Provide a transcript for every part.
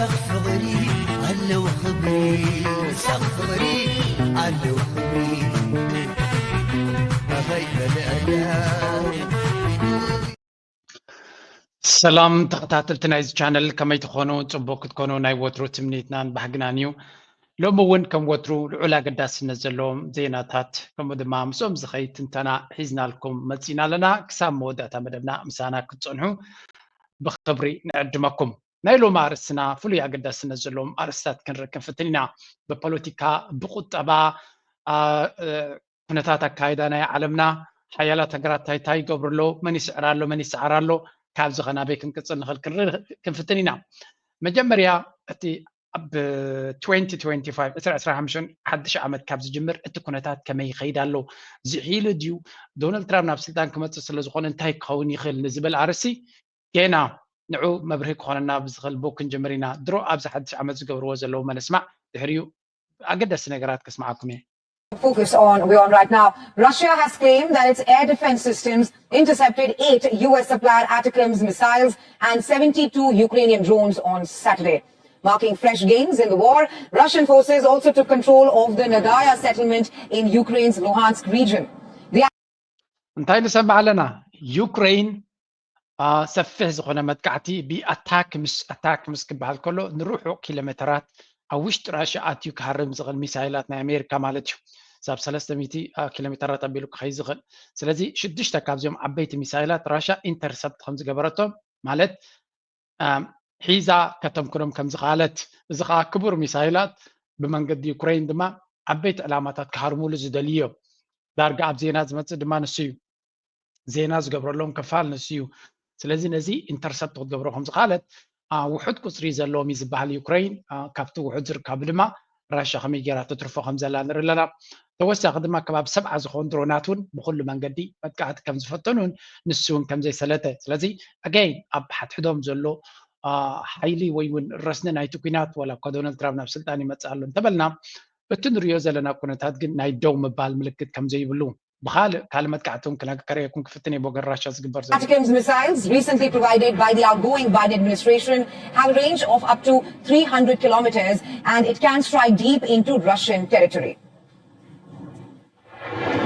ሳኽ ፍቕሪ ኣለዎ ክብሪ፣ ሳኽ ፍቕሪ ኣለዎ ክብሪ። ኣበይ በለ ኣላ። ሰላም ተኸታተልቲ ናይዚ ቻነል፣ ከመይ ትኾኑ? ጽቡቕ ክትኮኑ ናይ ወትሩ ትምኒትናን ባህግናን እዩ። ሎሚ እውን ከም ወትሩ ልዑል ኣገዳስነት ዘለዎም ዜናታት፣ ከምኡ ድማ ምስኦም ዝኸይድ ትንተና ሒዝናልኩም መጺና ኣለና። ክሳብ መወዳእታ መደብና ምሳና ክትጸንሑ ብኽብሪ ንዕድመኩም። ናይ ሎሚ ኣርእስትና ፍሉይ ኣገዳስነት ዘለዎም ኣርእስታት ክንርኢ ክንፍትን ኢና። ብፖለቲካ፣ ብቁጠባ፣ አ፣ እ፣ ኩነታት ኣካይዳ ናይ ዓለምና፣ ሓያላት ሃገራት እንታይ እንታይ ይገብሩ ኣለዉ፣ መን ይስዕር ኣሎ፣ መን ይስዓር ኣሎ፣ ካብዚ ኸ ናበይ ክንቅጽል ንኽእል ክንርኢ ክንፍትን ኢና። መጀመርያ እቲ ኣብ twenty twenty-five፣ ዕስራ ዕስራ ሓሙሽተ ሓድሽ ዓመት ካብ ዝጅምር እቲ ኩነታት ከመይ ይኸይድ ኣሎ፣ ዝሒሉ ድዩ፣ ዶናልድ ትራምፕ ናብ ስልጣን ክመጽእ ስለ ዝኾነ እንታይ ክኸውን ይኽእል ንዝብል ኣርእስቲ ገና ንዑ መብርሂ ክኾነና ብዝኽእል ቡክ ክንጅምር ኢና። ድሮ ኣብዚ ሓድሽ ዓመት ዝገብርዎ ዘለዉ መነስማዕ፣ ድሕሪኡ ኣገደስቲ ነገራት ከስምዓኩም እየ። Focus on we're on right now. Russia has claimed that its air defense systems intercepted eight U S supplied ATACMS missiles and seventy-two Ukrainian drones on Saturday, marking fresh gains in the war. Russian forces also took control of the Nadaya settlement in Ukraine's Luhansk region. The እንታይ ንሰምዕ ኣለና? ዩክሬን አ፣ ሰፊሕ ዝኾነ መጥቃዕቲ ብኣታክምስ፣ ኣታክምስ ክበሃል ከሎ ንርሑቕ ኪሎ ሜተራት ኣብ ውሽጢ ራሽያ ኣትዩ ክሃርም ዝኽእል ሚሳይላት ናይ ኣሜሪካ ማለት እዩ። ሳብ ሰለስተ ሚእቲ ኪሎ ሜተራት ኣቢሉ ክኸይድ ዝኽእል። ስለዚ ሽዱሽተ ካብዚኦም ዓበይቲ ሚሳይላት ራሽያ ኢንተርሰፕት ከም ዝገበረቶም፣ ማለት አ፣ ሒዛ ከተምክኖም ከም ዝኸኣለት፣ እዚ ከዓ ክቡር ሚሳይላት ብመንገዲ ዩክሬን ድማ ዓበይቲ ዕላማታት ክሃርሙሉ ዝደልዩ እዮም። ዳርጋ ኣብ ዜና ዝመፅእ ድማ ንሱ እዩ። ዜና ዝገብረሎም ክፋል ንሱ እዩ። ስለዚ ነዚ ኢንተርሰፕት ክትገብሮ ከም ዝኸኣለት፣ አ፣ ውሑድ ቁፅሪ ዘለዎም እዩ ዝበሃል ዩክሬን፣ አ፣ ካብቲ ውሑድ ዝርካቡ ድማ ራሻ ከመይ ጌራ ተትርፎ ከም ዘላ ንርኢ ኣለና። ተወሳኺ ድማ ከባቢ ሰብዓ ዝኾኑ ድሮናት እውን ብኩሉ መንገዲ መጥቃዕቲ ከም ዝፈተኑን ንሱ እውን ከም ዘይሰለተ። ስለዚ ኣገይን ኣብ ሓድሕዶም ዘሎ፣ አ፣ ሓይሊ ወይ እውን ረስኒ ናይቲ ኲናት ዋላ እኳ ዶናልድ ትራምፕ ናብ ስልጣን ይመጽእ ኣሎ እንተበልና፣ እቲ ንሪኦ ዘለና ኩነታት ግን ናይ ደው ምባል ምልክት ከም ዘይብሉ ብኻልእ ካልእ መጥቃዕቲ እውን ክነግ-፣ ከርእየኩም ክፍትን እየ ብወገን ራሻ ዝግበር ዘሎ። ATACMS missiles recently provided by the outgoing Biden administration have a range of up to three hundred kilometers and it can strike deep into Russian territory.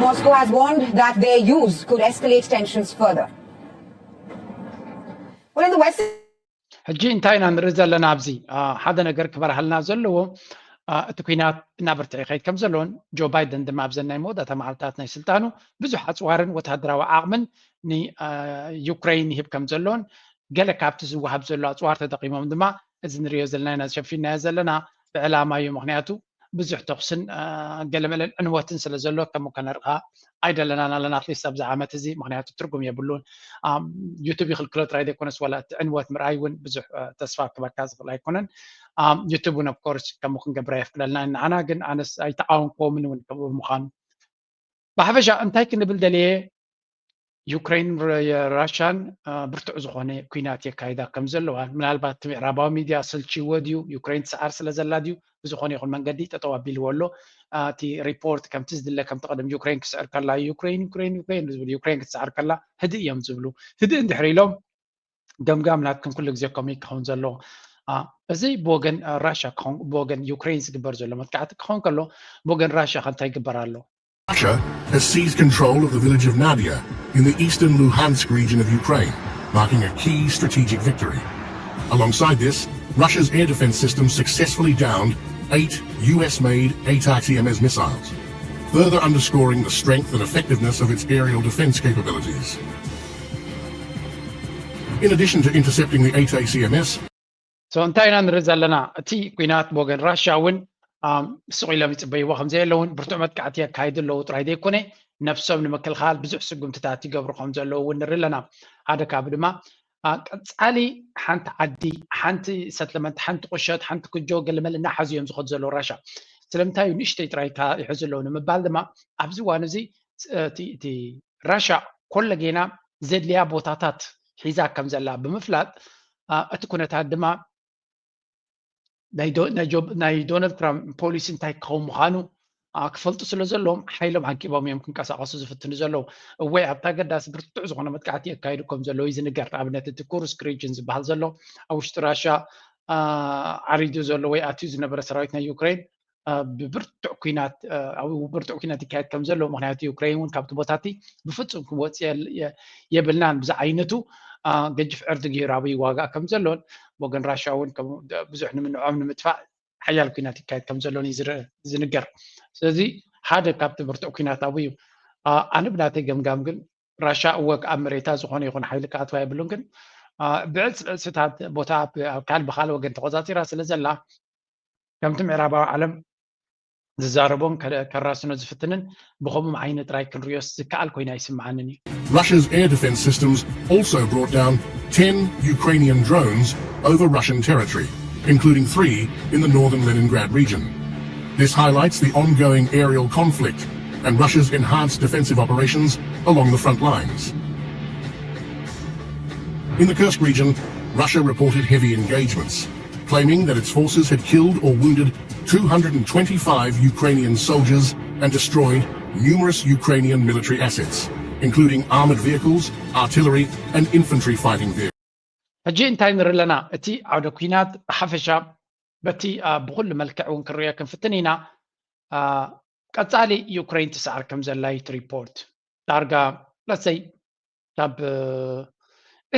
Moscow has warned that their use could escalate tensions further. Well, in the West, ሕጂ እንታይ ኢና ንርኢ ዘለና ኣብዚ? አ፣ ሓደ ነገር ክበርሃልና ዘለዎ፣ አ፣ እቲ ኲናት እናበርትዐ ይኸይድ ከም ዘሎን ጆ ባይደን ድማ ኣብዘን ናይ መወዳእታ መዓልታት ናይ ስልጣኑ ብዙሕ ኣፅዋርን ወታደራዊ ዓቕምን ንዩክሬን ይህብ ከም ዘሎን ገለ ካብቲ ዝወሃብ ዘሎ ኣፅዋር ተጠቒሞም ድማ እዚ ንሪኦ ዘለና ኢና ሸፊናዮ ዘለና ብዕላማ እዩ። ምኽንያቱ ብዙሕ ተኹስን፣ አ፣ ገለመለን ዕንወትን ስለ ዘሎ ከምኡ ከነርኣ ኣይደለናን ኣለና፣ ኣትሊስት ኣብዚ ዓመት እዚ፣ ምኽንያቱ ትርጉም የብሉን። ዩቱብ ይኽልክሎ ጥራይ ዘይኮነስ ዋላ እቲ ዕንወት ምርኣይ እውን ብዙሕ፣ አ፣ ተስፋ ክበካ ዝኽእል ኣይኮነን። ዩቱብ እውን ኦፍኮርስ ከምኡ ክንገብር ኣየፍቅደልና። ንዓና ግን ኣነስ ኣይተቃወምክዎምን እውን ከምኡ ብምዃኑ። ብሓፈሻ እንታይ ክንብል ደልየ፣ ዩክሬን ራሻን ብርቱዕ ዝኾነ ኲናት የካይዳ ከም ዘለዋ፣ ምናልባት እቲ ምዕራባዊ ሚድያ ሰልችዎ ድዩ፣ ዩክሬን ትስዓር ስለ ዘላ ድዩ፣ ብዝኾነ ይኹን መንገዲ ጠጠው ኣቢልዎ ኣሎ። እቲ ሪፖርት ከምቲ ዝድለ ከምቲ ቀደም ዩክሬን ክትስዕር ከላ ዩክሬን ዩክሬን ዩክሬን ዝብል፣ ዩክሬን ክትስዓር ከላ ህድእ እዮም ዝብሉ። ህድእ እንድሕር ኢሎም ገምጋም ናትክን ኩሉ ግዜ ከምኡ ክኸውን ዘለዎ። እዚ ብወገን ራሻ ክኸውን፣ ብወገን ዩክሬን ዝግበር ዘሎ መጥቃዕቲ ክኸውን ከሎ፣ ብወገን ራሻ ከ እንታይ ይግበር ኣሎ? Russia has seized control of the village of Nadia in the eastern Luhansk region of Ukraine, marking a key strategic victory. Alongside this, Russia's air defense system successfully downed eight U S made ATACMS missiles, further underscoring the strength and effectiveness of its aerial defense capabilities. In addition to intercepting the ATACMS, So እንታይ ኢና ንርኢ ዘለና? እቲ ኲናት ብወገን ራሽያ እውን ስቕ ኢሎም ይፅበይዎ ከም ዘየለውን ብርቱዕ መጥቃዕቲ የካይዱ ኣለዉ ጥራይ ዘይኮነ፣ ነብሶም ንምክልኻል ብዙሕ ስጉምትታት ይገብሩ ከም ዘለዉ እውን ንርኢ ኣለና። ሓደ ካብ ድማ ቀፃሊ ሓንቲ ዓዲ፣ ሓንቲ ሰትለመንት፣ ሓንቲ ቁሸት፣ ሓንቲ ኩጆ ገለመለ እናሓዙ እዮም ዝኸዱ ዘለዉ ራሻ። ስለምንታይ እዩ ንእሽተይ ጥራይ ይሕዙ ኣለዉ ንምባል ድማ ኣብዚ እዋን እዚ እቲ ራሻ ኮለጌና ዘድልያ ቦታታት ሒዛ ከም ዘላ ብምፍላጥ፣ እቲ ኩነታት ድማ ናይ ዶናልድ ትራምፕ ፖሊሲ እንታይ ክኸውን ምዃኑ ክፈልጡ ስለ ዘለዎም ሓይሎም ዓቂቦም እዮም ክንቀሳቐሱ ዝፍትኑ ዘለዉ። እወ ኣብቲ ኣገዳሲ ብርቱዕ ዝኾነ መጥቃዕቲ የካይዱ ከም ዘለዉ እዩ ዝንገር። ንኣብነት እቲ ኩርስክ ሪጅን ዝበሃል ዘሎ ኣብ ውሽጢ ራሻ ዓሪዱ ዘሎ ወይ ኣትዩ ዝነበረ ሰራዊት ናይ ዩክሬን ብብርቱዕ ኩናት ኣብኡ ብርቱዕ ኩናት ይካየድ ከም ዘሎ፣ ምክንያቱ ዩክሬን እውን ካብቲ ቦታቲ ብፍጹም ክወፅእ የብልናን ብዝዓይነቱ ገጅፍ ዕርዲ ገይሩ ኣብኡ ይዋጋእ ከም ዘሎን፣ ወገን ራሻ እውን ብዙሕ ንምንዖም ንምጥፋእ ሓያል ኩናት ይካየድ ከም ዘሎን እዩ ዝንገር። ስለዚ ሓደ ካብቲ ብርቱዕ ኩናት ኣብኡ እዩ። ኣነ ብናተይ ገምጋም ግን ራሻ እወ ኣብ መሬታ ዝኾነ ይኹን ሓይሊ ክኣትዋ የብሉን፣ ግን ብዕፅዕፅታት ቦታ ኣብ ካልእ ብካልእ ወገን ተቆፃፂራ ስለ ዘላ ከምቲ ምዕራባዊ ዓለም ዝዛረቦን ከራስኖ ዝፍትንን ብኸምኡ ዓይኒ ጥራይ ክንሪኦስ ዝከኣል ኮይና ይስምዓንን እዩ። Russia's air defense systems also brought down ten Ukrainian drones over Russian territory, including three in the northern Leningrad region. This highlights the ongoing aerial conflict and Russia's enhanced defensive operations along the front lines. In the Kursk region, Russia reported heavy engagements, claiming that its forces had killed or wounded two hundred and twenty-five Ukrainian soldiers and destroyed numerous Ukrainian military assets, including armored vehicles, artillery, and infantry fighting vehicles. ሕጂ እንታይ ንርኢ ኣለና? እቲ ዓውደ ኲናት ብሓፈሻ በቲ ብኩሉ መልክዕ እውን ክንሪኦ ክንፍትን ኢና። ቀጻሊ ዩክሬን ትስዓር ከም ዘላ እዩ እቲ ሪፖርት። ዳርጋ ለሰይ ካብ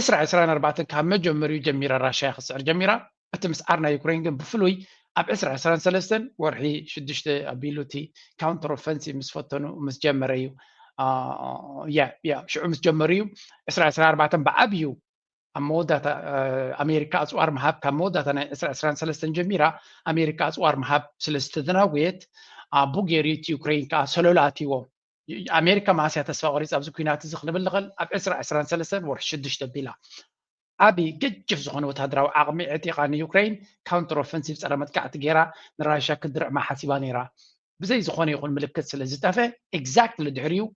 ዕስራ ዕስራን ኣርባዕተን ካብ መጀመሪኡ ጀሚራ ራሽያ ክትስዕር ጀሚራ። እቲ ምስዓር ናይ ዩክሬን ግን ብፍሉይ ኣብ ዕስራ ዕስራን ሰለስተን ወርሒ ሽዱሽተ ኣቢሉ እቲ ካውንተር ኦፈንሲቭ ምስ ፈተኑ ምስ ጀመረ እዩ። ያ ያ ሽዑ ምስ ጀመሩ እዩ። ዕስራ ዕስራ ኣርባዕተን ብዓብዩ ኣብ መወዳእታ ኣሜሪካ ኣፅዋር ምሃብ ካብ መወዳእታ ናይ ዕስራ ዕስራን ሰለስተን ጀሚራ ኣሜሪካ ኣፅዋር ምሃብ ስለ ዝተደናጎየት ኣቡ ገይሩ እቲ ዩክሬን ከዓ ሰለሉ ኣትይዎም። ኣሜሪካ መዓስ እያ ተስፋ ቆሪፃ ኣብዚ ኩናት እዚ ክንብል ንኽእል? ኣብ ዕስራ ዕስራን ሰለስተን ወርሒ ሽዱሽተ ኣቢላ ዓብዪ ገጅፍ ዝኾነ ወታደራዊ ዓቕሚ ዕጢቓ ንዩክሬን ካውንተር ኦፈንሲቭ ፀረ መጥቃዕቲ ገይራ ንራሽያ ክድርዕማ ሓሲባ ነይራ። ብዘይ ዝኾነ ይኹን ምልክት ስለ ዝጠፍአ ኤግዛክትሊ ድሕሪኡ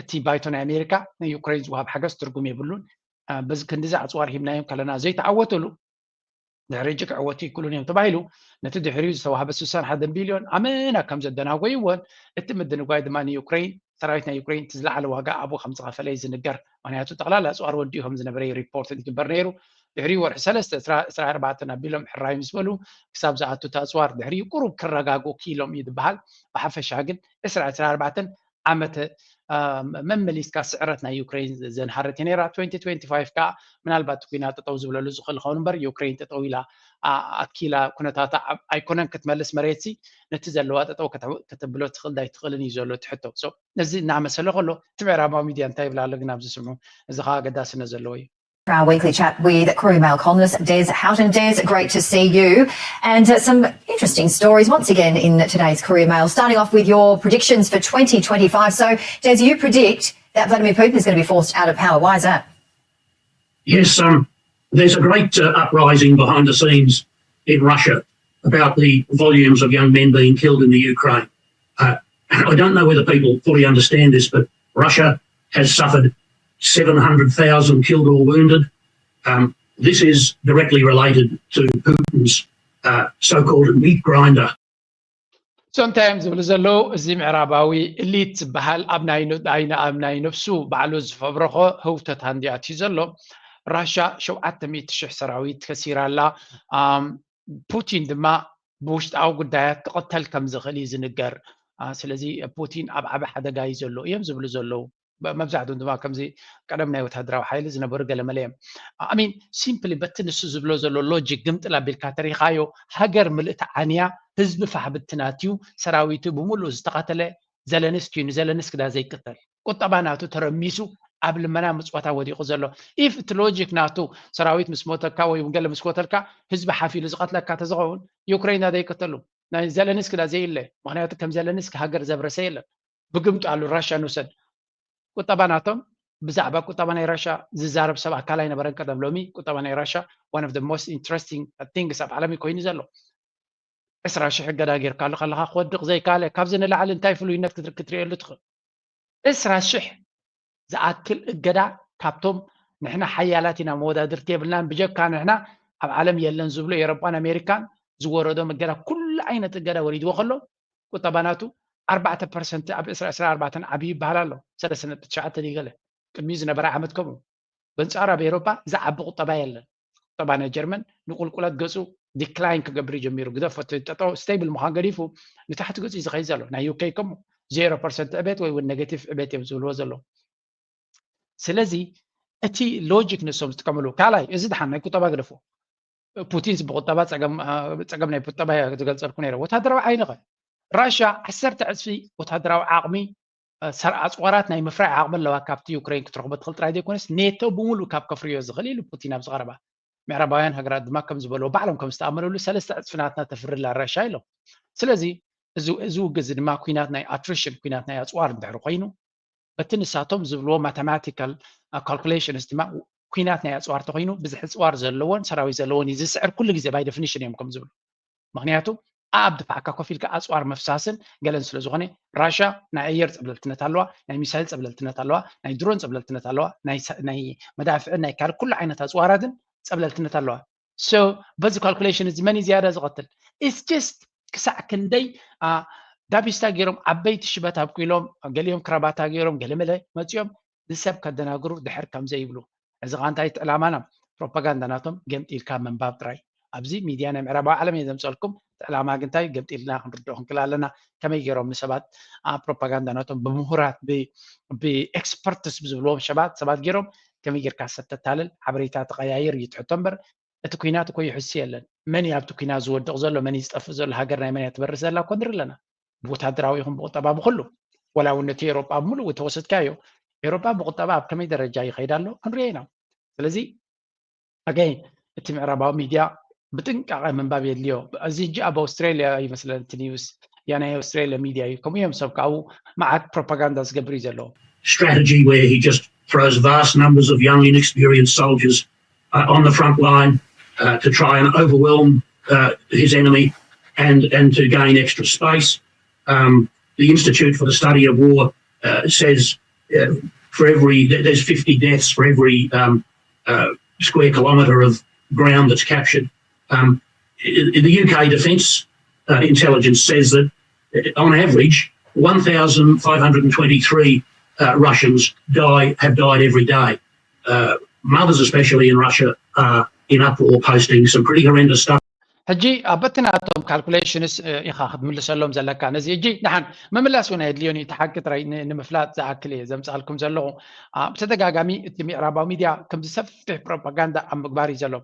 እቲ ባይቶ ናይ ኣሜሪካ ንዩክሬን ዝወሃብ ሓገዝ ትርጉም የብሉን። በዚ ክንዲዚ ኣፅዋር ሂብናዮም ከለና ዘይተዓወተሉ ድሕሪ ሕጂ ክዕወቱ ይክእሉን እዮም ተባሂሉ ነቲ ድሕሪኡ ዝተዋህበ ስሳን ሓደን ቢልዮን ኣመና ከም ዘደናጎይዎን እቲ ምድንጓይ ድማ ንዩክሬን ሰራዊት ናይ ዩክሬን እቲ ዝለዓለ ዋጋ ኣብኡ ከም ዝኸፈለ እዩ ዝንገር። ምክንያቱ ጠቕላላ ኣፅዋር ወዲኡ ከም ዝነበረ እዩ ሪፖርት ዝግበር ነይሩ። ድሕሪኡ ወርሒ ሰለስተ ዕስራ ዕስራ ኣርባዕተ ኣቢሎም ሕራይ ምስ በሉ ክሳብ ዝኣቱ እቲ ኣፅዋር ድሕሪኡ ቁሩብ ክረጋግኡ ክኢሎም እዩ ዝበሃል። ብሓፈሻ ግን ዕስራ ዕስራ ኣርባዕተን ዓመተ መመሊስካ ስዕረት ናይ ዩክሬን ዘንሃረት ነራ። ትወንቲ ትወንቲ ፋይቭ ከዓ ምናልባት ኩና ጠጠው ዝብለሉ ዝኽእል ኸውን እምበር ዩክሬን ጠጠው ኢላ ኣትኪላ ኩነታታ ኣይኮነን ክትመልስ መሬትሲ ነቲ ዘለዋ ጠጠው ከተብሎ ትኽእል ዳይትኽእልን እዩ ዘሎ ትሕቶ። ነዚ እናመሰለ ከሎ እቲ ምዕራባዊ ሚድያ እንታይ ይብላ ኣሎ ግን ኣብዚ ስምዑ። እዚ ከዓ ኣገዳስነት ዘለዎ እዩ። For our weekly chat with Korea Mail columnist Des Houghton. Des, great to see you. And uh, some interesting stories once again in today's Korea Mail, starting off with your predictions for twenty twenty-five. So, Des, you predict that Vladimir Putin is going to be forced out of power. Why is that? Yes, um, there's a great uh, uprising behind the scenes in Russia about the volumes of young men being killed in the Ukraine. Uh, I don't know whether people fully understand this, but Russia has suffered seven hundred thousand killed or wounded. Um, this is directly related to Putin's uh, so-called meat grinder. So እንታይ እዮም ዝብሉ ዘለዉ? እዚ ምዕራባዊ እሊት ዝበሃል ኣብ ናይ ኣብ ናይ ነብሱ ባዕሉ ዝፈብረኾ ህውተት ሃንዲኣት እዩ ዘሎ። ራሻ ሸውዓተ ሚእቲ ሽሕ ሰራዊት ከሲራ ኣላ። ፑቲን ድማ ብውሽጣዊ ጉዳያት ክቕተል ከም ዝኽእል እዩ ዝንገር። ስለዚ ፑቲን ኣብ ዓቢ ሓደጋ እዩ ዘሎ እዮም ዝብሉ ዘለዉ። መብዛሕትኦም ድማ ከምዚ ቀደም ናይ ወታደራዊ ሓይሊ ዝነበሩ ገለመለ እዮም። ኣሚን ሲምፕሊ በቲ ንሱ ዝብሎ ዘሎ ሎጂክ ግምጥል ኣቢልካ ተሪኻዮ ሃገር ምልእቲ ዓንያ ህዝቢ ፋሕ ብትናት እዩ ሰራዊቱ ብምሉእ ዝተቐተለ ዘለንስኪ እዩ። ንዘለንስኪ ዳ ዘይቅተል ቁጠባ ናቱ ተረሚሱ ኣብ ልመና ምፅዋታ ወዲቑ ዘሎ። ኢፍ እቲ ሎጂክ ናቱ ሰራዊት ምስ ሞተካ ወይ ገለ ምስ ኮተልካ ህዝቢ ሓፊሉ ዝቐትለካ ተዝኸውን ዩክሬን ዳ ዘይቅተሉ ናይ ዘለንስኪ ዳ ዘይለ። ምክንያቱ ከም ዘለንስኪ ሃገር ዘብረሰ የለን። ብግምጡ ኣሉ ራሻ ንውሰድ ቁጠባ ናቶም ብዛዕባ ቁጠባ ናይ ራሻ ዝዛረብ ሰብ ኣካል ኣይነበረን ቀደም። ሎሚ ቁጠባ ናይ ራሻ one of the most interesting things ኣብ ዓለም ኮይኑ ዘሎ። ዕስራ ሽሕ እገዳ ጌርካሉ ከለኻ ክወድቕ ዘይካለ ካብዚ ንላዕሊ እንታይ ፍሉይነት ክትርእ ክትርእየሉ ትኽእል? ዕስራ ሽሕ ዝኣክል እገዳ ካብቶም ንሕና ሓያላት ኢና መወዳድርቲ የብልናን ብጀካ ንሕና ኣብ ዓለም የለን ዝብሉ ኤሮጳን ኣሜሪካን ዝወረዶም እገዳ ኩሉ ዓይነት እገዳ ወሪድዎ ከሎ ቁጠባ ናቱ ኣርባዕተ ፐርሰንት ኣብ ዕስራ ዕስራ ኣርባዕተን ዓብዩ ይበሃል ኣሎ። ሰለስተ ነጥቢ ትሽዓተ ድዩ ገለ ቅድሚኡ ዝነበረ ዓመት ከምኡ። በንጻሩ ኣብ ኤሮፓ ዝዓቢ ቁጠባ የለን። ቁጠባ ናይ ጀርመን ንቁልቁለት ገጹ ዲክላይን ክገብር እዩ ጀሚሩ። ግደፎ፣ እቲ ጠጠው፣ ስቴብል ምዃን ገዲፉ ንታሕቲ ገጹ እዩ ዝኸይድ ዘሎ። ናይ ዩኬ ከምኡ ዜሮ ፐርሰንት ዕቤት ወይ እውን ኔጌቲቭ ዕቤት እዮም ዝብልዎ ዘለዉ። ስለዚ እቲ ሎጂክ ንሶም ዝጥቀምሉ፣ ካልኣይ፣ እዚ ድሓን ናይ ቁጠባ ግደፎ። ፑቲንስ ብቁጠባ ጸገም፣ አ፣ ጸገም ናይ ቁጠባ እየ ዝገልጸልኩ ነይረ። ወታደራዊ ዓይንኸ ራሽያ ዓሰርተ ዕጽፊ ወታደራዊ ዓቕሚ፣ አ፣ ሰር-፣ ኣጽዋራት ናይ ምፍራይ ዓቕሚ ኣለዋ፣ ካብቲ ዩክሬን ክትረኽቦ ትኽእል ጥራይ ዘይኮነስ ኔቶ ብምሉእ ካብ ከፍርዮ ዝኽእል ኢሉ ፑቲን ኣብዚ ቀረባ። ምዕራባውያን ሃገራት ድማ ከም ዝበልዎ፣ ባዕሎም ከም ዝተኣመነሉ ሰለስተ ዕጽፊ ናትና ተፍሪ ኣላ ራሽያ ኢሎም። ስለዚ እዚ፣ እዚ ውግእ እዚ ድማ ኲናት ናይ ኣትሪሽን፣ ኲናት ናይ ኣጽዋር እንድሕሪ ኮይኑ፣ በቲ ንሳቶም ዝብልዎ ማተማቲካል ካልኩሌሽንስ ድማ ኲናት ናይ ኣጽዋር ተኮይኑ ብዝሒ ኣጽዋር ዘለዎን ሰራዊት ዘለዎን እዩ ዝስዕር ኩሉ ግዜ፣ ባይ ዴፊኒሽን እዮም ከም ዝብሉ። ምክንያቱ ኣብ ድፋዕካ ኮፍ ኢልካ ኣጽዋር ምፍሳስን ገለን ስለ ዝኾነ፣ ራሽያ ናይ ኣየር ጸብለልትነት ኣለዋ፣ ናይ ሚሳይል ጸብለልትነት ኣለዋ፣ ናይ ድሮን ጸብለልትነት ኣለዋ፣ ናይ ሰ-፣ ናይ መዳፍዕን ናይ ካልእ ኩሉ ዓይነት ኣጽዋራትን ጸብለልትነት ኣለዋ። So በዚ ካልኩሌሽን እዚ መን እዩ ዝያዳ ዝቐትል? It's just ክሳዕ ክንደይ፣ አ፣ ዳቢስታ ገይሮም፣ ዓበይቲ ሽበት ኣብቂሎም፣ ገሊኦም ክራባታ ገይሮም፣ ገለመለ መጺኦም ንሰብ ከደናግሩ ድሕር ከም ዘይብሉ። እዚ ኸኣ እንታይ እቲ ዕላማና? ፕሮፓጋንዳ ናቶም ገምጢልካ ምንባብ ጥራይ። ኣብዚ ሚድያ ናይ ምዕራባዊ ዓለም እየ ዘምጸልኩም። እቲ ዕላማ ግን እንታይ? ገምጢልና ክንርድኦ ክንክእል ኣለና። ከመይ ገይሮም ንሰባት፣ አ፣ ፕሮፓጋንዳ ናቶም ብምሁራት፣ ብ-፣ ብኤክስፐርትስ ብዝብልዎም ሰባት፣ ሰባት ገይሮም ከመይ ጌርካ ሰብ ተታልል፣ ሓበሬታ ተቐያይር እዩ ትሕቶ እምበር፣ እቲ ኲናት እኮ ይሕሱ የለን። መን እዩ ኣብቲ ኲናት ዝወድቕ ዘሎ? መን እዩ ዝጠፍእ ዘሎ? ሃገር ናይ መን እያ ትበርስ ዘላ እኮ ንርኢ ኣለና። ብወታደራዊ ይኹን ብቁጠባ፣ ብኹሉ። ወላ እውን ነቲ ኤውሮጳ ብምሉእ ተወሰድካዮ፣ ኤውሮጳ ብቁጠባ ኣብ ከመይ ደረጃ ይኸይድ ኣሎ ክንሪኦ ኢና። ስለዚ ኣገይን እቲ ምዕራባዊ ሚድያ ብጥንቃቐ ምንባብ የድልዮ። እዚ ሕጂ ኣብ ኣውስትራልያ ይመስለኒ እቲ ኒውስ፣ ያ ናይ ኣውስትራልያ ሚድያ እዩ። ከምኡ እዮም ሰብ ካብኡ መዓት ፕሮፓጋንዳ ዝገብር እዩ ዘለዎ። Strategy where he just throws vast numbers of young, inexperienced soldiers, uh, on the front line, uh, to try and overwhelm, uh, his enemy and, and to gain extra space. Um, the Institute for the Study of War, uh, says, uh, for every, there- there's fifty deaths for every, um, uh, square kilometre of ground that's captured. Um, i- the U K Defence, uh, Intelligence says that, uh, on average, one thousand five hundred and twenty-three, uh, Russians die, have died every day. Uh, mothers, especially in Russia, are in uproar, posting some pretty horrendous stuff. ሕጂ ኣብ በቲ ናቶም ካልኩሌሽንስ፣ እ፣ ኢኻ ክትምልሰሎም ዘለካ። ነዚ ሕጂ ደሓን ምምላስ እውን ኣየድልዮን እዩ፣ እቲ ሓቂ ጥራይ ን-፣ ንምፍላጥ ዝኣክል እየ ዘምጻልኩም ዘለኹ። አ፣ ብተደጋጋሚ እቲ ምዕራባዊ ሚድያ ከምዚ ሰፊሕ ፕሮፓጋንዳ ኣብ ምግባር እዩ ዘሎ።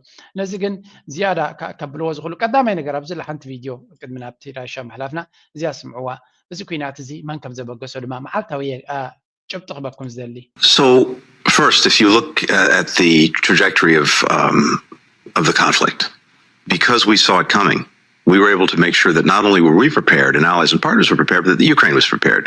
ነዚ ግን ዝያዳ ከ-፣ ከብልዎ ዝኽእሉ ቀዳማይ ነገር ኣብዚ ሓንቲ ቪድዮ ቅድሚ ናብቲ ራሻ ምሕላፍና እዚኣ ስምዕዋ። እዚ ኲናት እዚ መን ከም ዘበገሶ ድማ መዓልታዊ እየ፣ አ፣ ጭብጢ ክበኩም ዝደሊ። So first, if you look uh, at the trajectory of um, of the conflict, because we saw it coming, we were able to make sure that not only were we prepared and allies and partners were prepared, but that the Ukraine was prepared.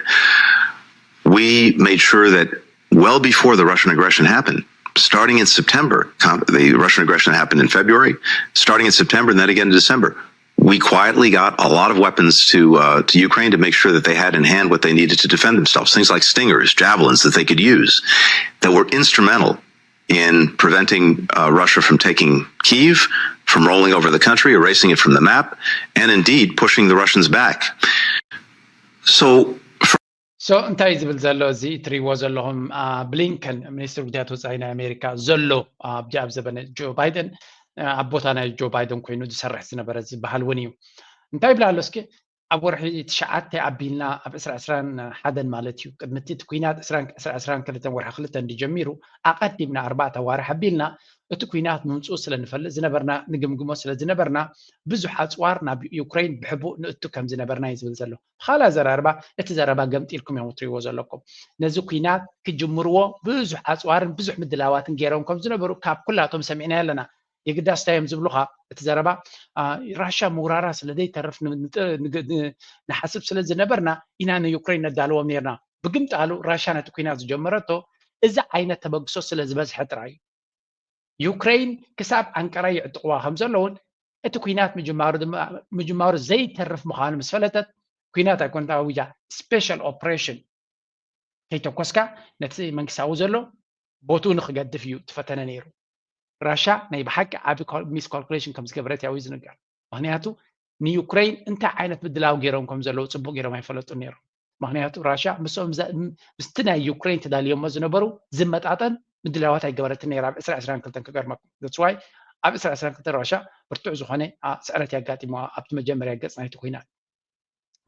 We made sure that well before the Russian aggression happened, starting in September, con- the Russian aggression happened in February, starting in September and then again in December, we quietly got a lot of weapons to uh, to Ukraine to make sure that they had in hand what they needed to defend themselves. Things like Stingers, javelins that they could use, that were instrumental in preventing uh, Russia from taking Kyiv, from rolling over the country, erasing it from the map, and indeed pushing the Russians back. So So እንታይ ዝብል ዘሎ እዚ እትሪእዎ ዘለኹም፣ አ፣ ብሊንከን፣ ሚኒስትር ጉዳያት ወፃኢ ናይ ኣሜሪካ ዘሎ፣ አ፣ ኣብዚ ኣብ ዘበነ ጆ ባይደን፣ አ፣ ኣብ ቦታ ናይ ጆ ባይደን ኮይኑ ዝሰርሕ ዝነበረ ዝበሃል እውን እዩ። እንታይ ይብላ ኣሎ እስኪ? ኣብ ወርሒ ትሽዓተ ኣቢልና ኣብ ዕስራ ዕስራን ሓደን ማለት እዩ፣ ቅድሚ እቲ ኲናት ዕስራ ዕስራን ክልተን ወርሒ ክልተ እንድጀሚሩ ኣቐዲምና ኣርባዕተ ኣዋርሕ ኣቢልና እቲ ኲናት ምምፅኡ ስለ ንፈልጥ ዝነበርና፣ ንግምግሞ ስለ ዝነበርና ብዙሕ ኣፅዋር ናብ ዩክሬን ብሕቡእ ንእቱ ከም ዝነበርና እዩ ዝብል ዘሎ። ብኻልእ ኣዘራርባ እቲ ዘረባ ገምጢልኩም እዮም እትሪእዎ ዘለኩም። ነዚ ኲናት ክጅምርዎ ብዙሕ ኣፅዋርን ብዙሕ ምድላዋትን ገይሮም ከም ዝነበሩ ካብ ኩላቶም ሰሚዕናዮ ኣለና። የግዳስ እንታይ እዮም ዝብሉኻ? እቲ ዘረባ፣ አ፣ ራሻ ምውራራ ስለ ዘይተርፍ ን-፣ ንጥ-፣ ንግ-፣ ን-፣ ንሓስብ ስለ ዝነበርና ኢና ንዩክሬን ነዳልዎም ነርና። ብግምጣሉ ራሻ ነቲ ኲናት ዝጀመረቶ እዚ ዓይነት ተበግሶ ስለ ዝበዝሐ ጥራይ እዩ። ዩክሬን ክሳብ ኣንቀራ ይዕጥቕዋ ከም ዘለውን እቲ ኲናት ምጅማሩ ድማ፣ ምጅማሩ ዘይተርፍ ምዃኑ ምስ ፈለጠት ኲናት ኣይኮነት ኣዊጃ፣ ስፔሻል ኦፕሬሽን ከይተኮስካ ነቲ መንግስታዊ ዘሎ ቦትኡ ንክገድፍ እዩ ትፈተነ ነይሩ። ራሻ ናይ ብሓቂ ዓቢ ሚስ ካልኩሌሽን ከም ዝገበረት ያው እዩ ዝንገር። ምክንያቱ ንዩክሬን እንታይ ዓይነት ምድላው ገይሮም ከም ዘለዉ ጽቡቅ ገይሮም ኣይፈለጡን ነይሮም። ምክንያቱ ራሻ ምስኦም ዘ-፣ ምስቲ ናይ ዩክሬን ተዳልዮሞ ዝነበሩ ዝመጣጠን ምድላዋት ኣይገበረትን ነይራ ኣብ ዕስራ ዕስራን ክልተን ክገርመኩም። That's why ኣብ ዕስራ ዕስራን ክልተን ራሻ ብርቱዕ ዝኾነ ስዕረት የጋጢሞ ኣብቲ መጀመርያ ገጽ ናይቲ ኩናት።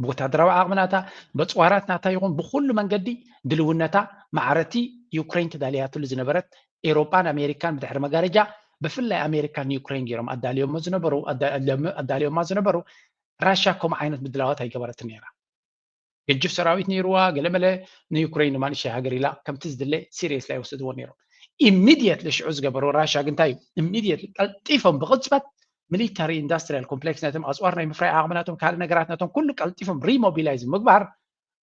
ብወታደራዊ ዓቕሚ ናታ፣ በፅዋራት ናታ ይኹን ብኩሉ መንገዲ ድልውነታ ማዕረቲ ዩክሬን ተዳልያትሉ ዝነበረት ኤውሮጳን ኣሜሪካን ብድሕሪ መጋረጃ ብፍላይ ኣሜሪካን ዩክሬን ገይሮም ኣዳልዮሞ ዝነበሩ ኣዳልዮማ ዝነበሩ ራሽያ ከምኡ ዓይነት ምድላዋት ኣይገበረትን ነይራ። ገጅፍ ሰራዊት ነይርዋ ገለመለ ንዩክሬን ድማ ንእሽተይ ሃገር ኢላ ከምቲ ዝድለ ሲሪየስ ኣይወሰድዎ ነይሮም። ኢሚድየትሊ ሽዑ ዝገበሩ ራሽያ ግንታይ እዩ? ኢሚድየትሊ ቀልጢፎም ብቕፅበት ሚሊታሪ ኢንዳስትሪያል ኮምፕሌክስ ናቶም ኣፅዋር ናይ ምፍራይ ዓቕሚ ናቶም ካልእ ነገራት ናቶም ኩሉ ቀልጢፎም ሪሞቢላይዝ ምግባር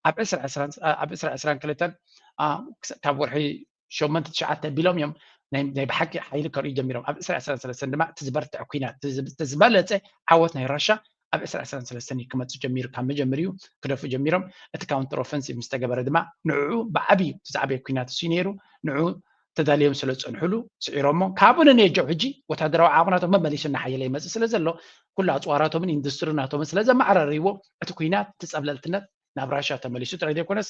ኣብ ዕስራ ዕስራን ኣብ ዕስራ ዕስራን ክልተን ካብ ወርሒ ሸሞንተ ትሽዓተ ቢሎም እዮም ናይ ብሓቂ ሓይሊ ከርእዩ ጀሚሮም ኣብ ዕስራ ዕስራን ሰለስተን ድማ እቲ ዝበርትዐ ኩናት እቲ ዝበለፀ ዓወት ናይ ራሻ ኣብ ዕስራ ዕስራን ሰለስተን እዩ ክመፅእ ጀሚሩ ካብ መጀመሪኡ ክደፉ ጀሚሮም እቲ ካውንተር ኦፈንሲቭ ምስ ተገበረ ድማ ንዕኡ ብዓብዩ እቲ ዝዓበየ ኩናት እሱ ነይሩ ንዕኡ ተዳልዮም ስለ ዝፀንሕሉ ስዒሮሞ ካብኡ ንነየጀው ሕጂ ወታደራዊ ዓቕምናቶም መመሊሱ እናሓየለ ይመፅእ ስለ ዘሎ ኩሉ ኣፅዋራቶምን ኢንዱስትሪ ናቶምን ስለ ዘመዓራርይዎ እቲ ኩናት እቲ ፀብለልትነት ናብ ራሻ ተመሊሱ ጥራይ ዘይኮነስ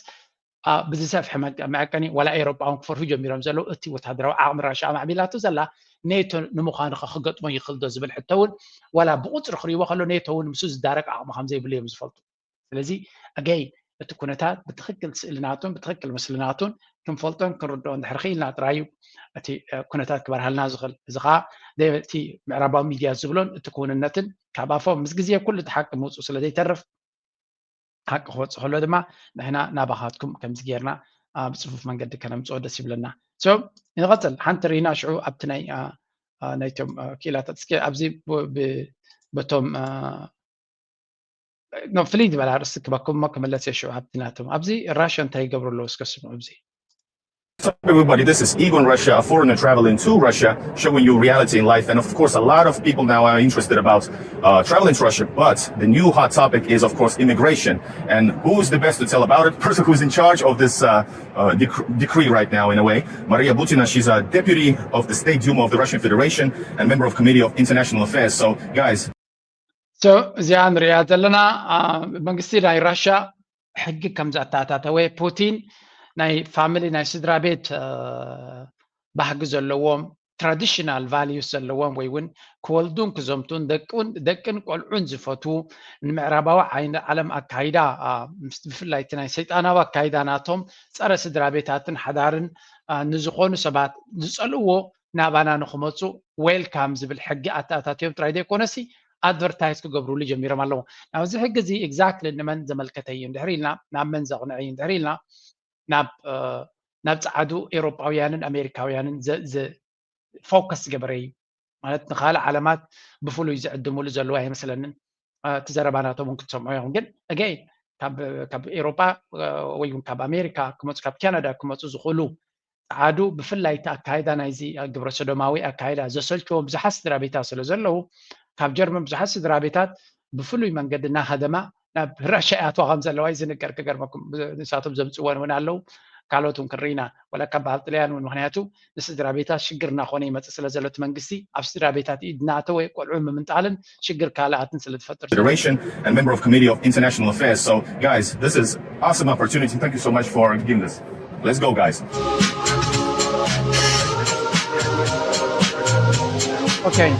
ብዝሰፍሐ መዐቀኒ ዋላ ኤሮጳ እውን ክፈርሑ ጀሚሮም ዘለዉ እቲ ወታደራዊ ዓቕሚ ራሻ ኣማዕቢላቶ ዘላ ኔቶ ንምዃኑ ከ ክገጥሞ ይኽእል ዶ ዝብል ሕቶ እውን ዋላ ብቁፅሪ ክሪእዎ ከሎ ኔቶ እውን ምስኡ ዝዳረግ ዓቕሚ ከም ዘይብሉ እዮም ዝፈልጡ ስለዚ ኣገይ እቲ ኩነታት ብትኽክል ስእልናቱን ብትኽክል ምስልናቱን ክንፈልጦን ክንርድኦ እንድሕር ክኢልና ጥራይ እዩ እቲ ኩነታት ክበርሃልና ዝኽእል እዚ ከዓ እቲ ምዕራባዊ ሚድያ ዝብሎን እቲ ክውንነትን ካብ ኣፎም ምስ ግዜ ኩሉ እቲ ሓቂ ምውፅኡ ስለ ዘይተርፍ ሓቂ ክወፅእ ከሎ ድማ ንሕና ናባኻትኩም ከምዚ ጌርና ብፅፉፍ መንገዲ ከነምፅኦ ደስ ይብለና ንቐፅል ሓንቲ ርኢና ሽዑ ኣብቲ ናይ ናይቶም ክኢላታት እስኪ ኣብዚ በቶም ፍልይ ዝበለ ኣርእስቲ ክበኩም እሞ ክመለስ የሽዑ ኣብቲ ናቶም ኣብዚ ራሽያ እንታይ ይገብሩ ኣለዉ እስከ ስሙ ኣብዚ What's up, everybody? This is Egon Russia, a foreigner traveling to Russia, showing you reality in life. And of course, a lot of people now are interested about uh, traveling to Russia. But the new hot topic is, of course, immigration. And who is the best to tell about it? Person who's in charge of this uh, uh, dec- decree right now, in a way, Maria Butina. She's a deputy of the State Duma of the Russian Federation and member of Committee of International Affairs. So, guys, እዚኣ ንሪኣ ዘለና መንግስቲ ናይ ራሻ ሕጊ ከም ዘኣተኣታተወ ፑቲን ናይ ፋሚሊ ናይ ስድራ ቤት ባህጊ ዘለዎም ትራዲሽናል ቫልዩስ ዘለዎም ወይ እውን ክወልዱን ክዘምቱን ደቅን ቆልዑን ዝፈትዉ ንምዕራባዊ ዓይኒ ዓለም ኣካይዳ ብፍላይ እቲ ናይ ሰይጣናዊ ኣካይዳ ናቶም ፀረ ስድራ ቤታትን ሓዳርን ንዝኾኑ ሰባት ዝፀልእዎ ናባና ንክመፁ ዌልካም ዝብል ሕጊ ኣተኣታትዮም ጥራይ ዘይኮነሲ ኣድቨርታይዝ ክገብሩሉ ጀሚሮም ኣለዉ ናብዚ ሕጊ እዚ ኤግዛክትሊ ንመን ዘመልከተ እዩ እንድሕር ኢልና ናብ መን ዘቕንዐ እዩ እንድሕር ኢልና ናብ ናብ ፀዓዱ ኤውሮጳውያንን ኣሜሪካውያንን ፎከስ ዝገበረ እዩ ማለት ንካልእ ዓለማት ብፍሉይ ዝዕድምሉ ዘለዉ ኣይመስለንን እቲ ዘረባ ናቶም እውን ክትሰምዑ ኢኹም ግን ኣገይ ካብ ኤውሮጳ ወይ እውን ካብ ኣሜሪካ ክመፁ ካብ ካናዳ ክመፁ ዝኽእሉ ጸዓዱ ብፍላይ እቲ ኣካይዳ ናይዚ ግብረ ሰዶማዊ ኣካይዳ ዘሰልችዎ ብዙሓት ስድራ ቤታት ስለ ዘለዉ ካብ ጀርመን ብዙሓት ስድራ ቤታት ብፍሉይ መንገዲ እናኸደማ ናብ ራሻ ይኣትዋ ከም ዘለዋ እዩ ዝንገር ክገርመኩም ንሳቶም ዘምፅወን እውን ኣለዉ ካልኦት እውን ክንርኢና ወላ ካብ በዓል ጥልያን እውን ምክንያቱ ንስድራ ቤታት ሽግር እናኾነ ይመፅእ ስለ ዘሎ እቲ መንግስቲ ኣብ ስድራ ቤታት ኢድ እናኣተወ ቆልዑ ምምንጣልን ሽግር ካልኣትን ስለ ዝፈጥር Federation and member of Committee of International Affairs. So, guys, this is awesome opportunity. Thank you so much for giving this. Let's go, guys. Okay.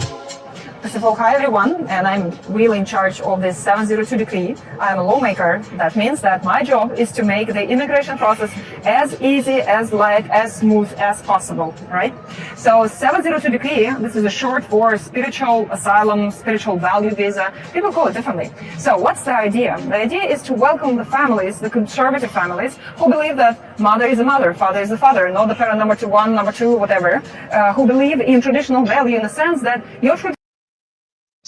First of all, hi everyone, and I'm really in charge of this seven zero two decree. I'm a lawmaker. That means that my job is to make the immigration process as easy, as light, as smooth as possible, right? So seven zero two decree, this is a short for spiritual asylum, spiritual value visa. People call it differently. So what's the idea? The idea is to welcome the families, the conservative families, who believe that mother is a mother, father is a father, not the parent number two, one, number two, whatever, uh, who believe in traditional value in the sense that your traditional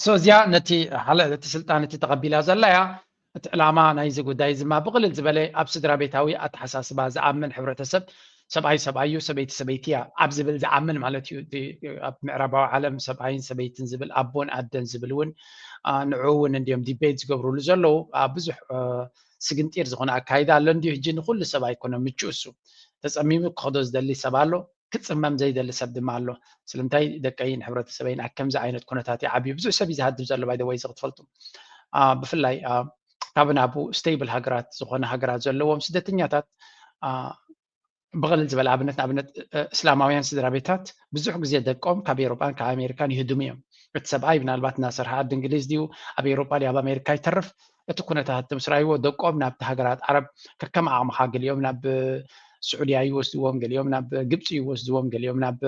so እዚኣ ነቲ ሓለ እቲ ስልጣን እቲ ተቐቢላ ዘላ እያ እቲ ዕላማ ናይዚ ጉዳይ ዝማ ብቕልል ዝበለ ኣብ ስድራ ቤታዊ ኣተሓሳስባ ዝኣምን ሕብረተሰብ ሰብኣይ ሰብኣዩ ሰበይቲ ሰበይቲ እያ ኣብ ዝብል ዝኣምን ማለት እዩ ኣብ ምዕራባዊ ዓለም ሰብኣይን ሰበይትን ዝብል ኣቦን ኣደን ዝብል እውን ንዕኡ እውን እንዲዮም ዲቤት ዝገብሩሉ ዘለዉ ብዙሕ ስግንጢር ዝኾነ ኣካይዳ ኣሎ እንዲዩ ሕጂ ንኩሉ ሰብ ኣይኮነ ምቹ እሱ ተፀሚሙ ክኸዶ ዝደሊ ሰብ ኣሎ ክፅመም ዘይደሊ ሰብ ድማ ኣሎ ስለምንታይ ደቀይን ሕብረተሰበይን ኣብ ከምዚ ዓይነት ኩነታት ይዓብዩ ብዙሕ ሰብ እዩ ዝሃድም ዘሎ ባይ ወይ ክትፈልጡ ብፍላይ ካብ ናብኡ ስቴብል ሃገራት ዝኾነ ሃገራት ዘለዎም ስደተኛታት ብቕልል ዝበለ ኣብነት ንኣብነት እስላማውያን ስድራ ቤታት ብዙሕ ግዜ ደቆም ካብ ኤሮጳን ካብ ኣሜሪካን ይህድሙ እዮም። እቲ ሰብኣይ ምናልባት እናሰርሐ ዓዲ እንግሊዝ ድዩ ኣብ ኤሮጳ ድዩ ኣብ ኣሜሪካ ይተርፍ፣ እቲ ኩነታት ምስ ረኣይዎ ደቆም ናብቲ ሃገራት ዓረብ ከከም ዓቕምኻ ገሊኦም ናብ ስዑድያ ይወስድዎም፣ ገሊኦም ናብ ግብፂ ይወስድዎም፣ ገሊኦም ናብ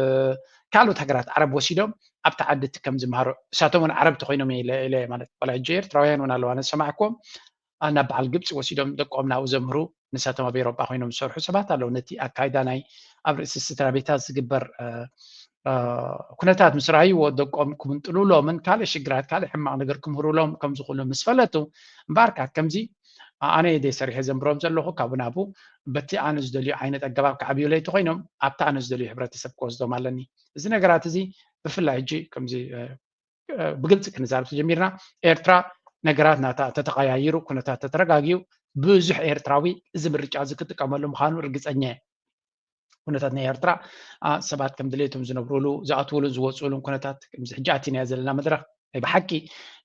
ካልኦት ሃገራት ዓረብ ወሲዶም ኣብቲ ዓዲ እቲ ከም ዝምሃሩ እሳቶም እውን ዓረብ ተኮይኖም ኢለ ማለት ቆላ ሕጂ ኤርትራውያን እውን ኣለዋ ነዝሰማዕክዎም ናብ በዓል ግብፂ ወሲዶም ደቆም ናብኡ ዘምህሩ ንሳቶም ኣብ ኤሮጳ ኮይኖም ዝሰርሑ ሰባት ኣለዉ። ነቲ ኣካይዳ ናይ ኣብ ርእሲ ስድራ ቤታት ዝግበር ኩነታት ምስ ረኣይዎ ደቆም ክምንጥሉሎምን ካልእ ሽግራት ካልእ ሕማቕ ነገር ክምህሩሎም ከም ዝኽእሉ ምስ ፈለጡ እምበኣርካ ከምዚ ኣነ ደይ ሰሪሐ ዘንብሮም ዘለኹ ካብኡ ናብኡ በቲ ኣነ ዝደልዩ ዓይነት ኣገባብ ክዓብዩለይ ተኮይኖም ኣብቲ ኣነ ዝደልዩ ሕብረተሰብ ክወስዶም ኣለኒ። እዚ ነገራት እዚ ብፍላይ ሕጂ ከምዚ ብግልፂ ክንዛረብ ተጀሚርና ኤርትራ ነገራት ናታ ተተቀያይሩ ኩነታት ተተረጋጊኡ ብዙሕ ኤርትራዊ እዚ ምርጫ እዚ ክጥቀመሉ ምዃኑ ርግፀኛ እየ። ኩነታት ናይ ኤርትራ ሰባት ከም ድሌቶም ዝነብሩሉ ዝኣትውሉን ዝወፅኡሉን ኩነታት ከምዚ ሕጂ ኣቲናዮ ዘለና መድረክ ናይ ብሓቂ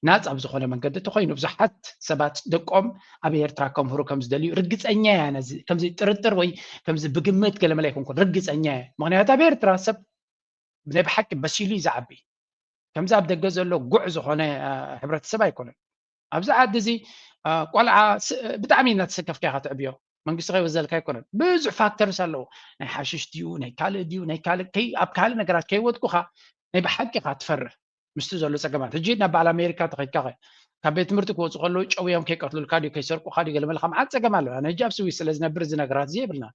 ናፃ ብዝኾነ መንገዲ ተኮይኑ ብዙሓት ሰባት ደቆም ኣብ ኤርትራ ከምህሩ ከም ዝደልዩ ርግፀኛ እያ። ነዚ ከምዚ ጥርጥር ወይ ከምዚ ብግምት ገለመለ ኣይኮንኩን ርግፀኛ እየ። ምክንያቱ ኣብ ኤርትራ ሰብ ብናይ ብሓቂ በሲሉ እዩ ዝዓቢ። ከምዚ ኣብ ደገ ዘሎ ጉዕ ዝኾነ ሕብረተሰብ ኣይኮነን። ኣብዚ ዓዲ እዚ ቆልዓ ብጣዕሚ እናተሰከፍካ ኢኻ ትዕብዮ። መንግስቲ ከይወዘልካ ኣይኮነን። ብዙሕ ፋክተርስ ኣለዎ። ናይ ሓሽሽ ድዩ ናይ ካልእ ድዩ ናይ ካልእ ኣብ ካልእ ነገራት ከይወድቁኻ ናይ ብሓቂ ኢኻ ትፈርህ ምስቲ ዘሎ ፀገማት። ሕጂ ናብ በዓል ኣሜሪካ ተኸይድካ ኸ ካብ ቤት ትምህርቲ ክወፁ ከለዉ ጨውዮም ከይቀትሉልካ ድዩ ከይሰርቁኻ ድዩ ገለመለ ካብ መዓት ፀገም ኣለና። ሕጂ ኣብ ስዊስ ስለ ዝነብር እዚ ነገራት እዚ የብልና።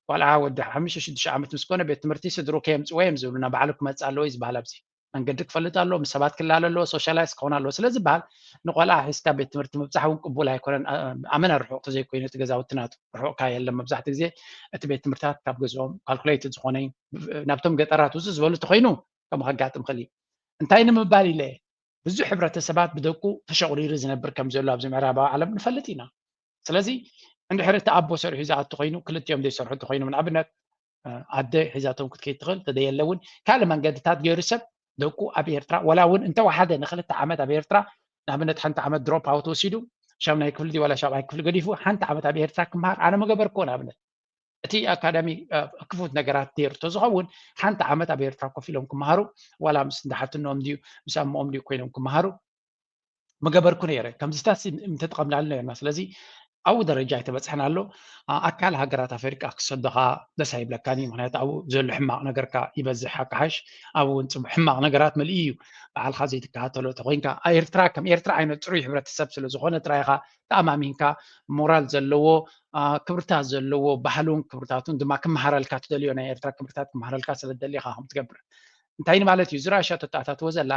ቆልዓ ወዲ ሓሙሽተ ሽዱሽተ ዓመት ምስ ኮነ ቤት ትምህርቲ ስድሩ ከየምፅዎ እዮም ዝብሉና። ባዕሉ ክመፅእ ኣለዎ እዩ ዝበሃል። ኣብዚ መንገዲ ክፈልጥ ኣለዎ፣ ምስ ሰባት ክላለ ኣለዎ፣ ሶሻላይዝ ክኾን ኣለዎ ስለ ዝበሃል ንቆልዓ ሒዝካ ቤት ትምህርቲ ምብፃሕ እውን ቅቡል ኣይኮነን። ኣመና ርሑቕ ተዘይኮይኑ እቲ ገዛውቲ ናቱ ርሑቕካ የለን። መብዛሕትኡ ግዜ እቲ ቤት ትምህርታት ካብ ገዝኦም ካልኩሌትድ ዝኾነ እዩ። ናብቶም ገጠራት ውፅእ ዝበሉ ተኾይኑ ከምኡ ከጋጥም ክእል እዩ። እንታይ ንምባል ኢለ ብዙሕ ሕብረተሰባት ብደቁ ተሸቑሪሩ ዝነብር ከም ዘሎ ኣብዚ ምዕራባዊ ዓለም ንፈልጥ ኢና። ስለዚ እንድሕር እቲ ኣቦ ሰሪሑ ዝኣቱ ኮይኑ ክልቲኦም ዘይሰርሑ እንተኮይኖም ንኣብነት ኣደ ሒዛቶም ክትከይድ ትኽእል ተደየለ እውን ካልእ መንገድታት ገይሩ ሰብ ደቁ ኣብ ኤርትራ ዋላ እውን እንተወሓደ ንክልተ ዓመት ኣብ ኤርትራ ንኣብነት ሓንቲ ዓመት ድሮፕ ኣውት ወሲዱ ሻምናይ ክፍሊ ዋላ ሻብዓይ ክፍሊ ገዲፉ ሓንቲ ዓመት ኣብ ኤርትራ ክምሃር ኣነ መገበርክዎ ንኣብነት እቲ ኣካዳሚ ክፉት ነገራት ነይሩ ተዝኸውን ሓንቲ ዓመት ኣብ ኤርትራ ኮፍ ኢሎም ክመሃሩ ዋላ ምስ እንዳሓትኖም ድዩ ምስ ኣምኦም ድዩ ኮይኖም ክመሃሩ ምገበርኩ ነይረ። ከምዚታት ምተጠቐምናሉ ነርና። ስለዚ ኣብኡ ደረጃ ኣይተበፅሐን ኣሎ። ኣካል ሃገራት ኣፈሪቃ ክሰደኻ ደስ ኣይብለካን እዩ። ምክንያቱ ኣብኡ ዘሎ ሕማቕ ነገርካ ይበዝሕ ኣካሓሽ ኣብኡ እውን ሕማቕ ነገራት መሊኡ እዩ። በዓልካ ዘይትከታተሎ ተኮይንካ ኤርትራ ከም ኤርትራ ዓይነት ፅሩይ ሕብረተሰብ ስለ ዝኾነ ጥራይኻ ተኣማሚንካ ሞራል ዘለዎ ክብርታት ዘለዎ ባህሉን ክብርታቱን ድማ ክመሃረልካ ትደልዮ ናይ ኤርትራ ክብርታት ክመሃረልካ ስለ ትደሊ ኢኻ ከም ትገብር። እንታይ ማለት እዩ እዚ ራሻ ተተኣታትዎ ዘላ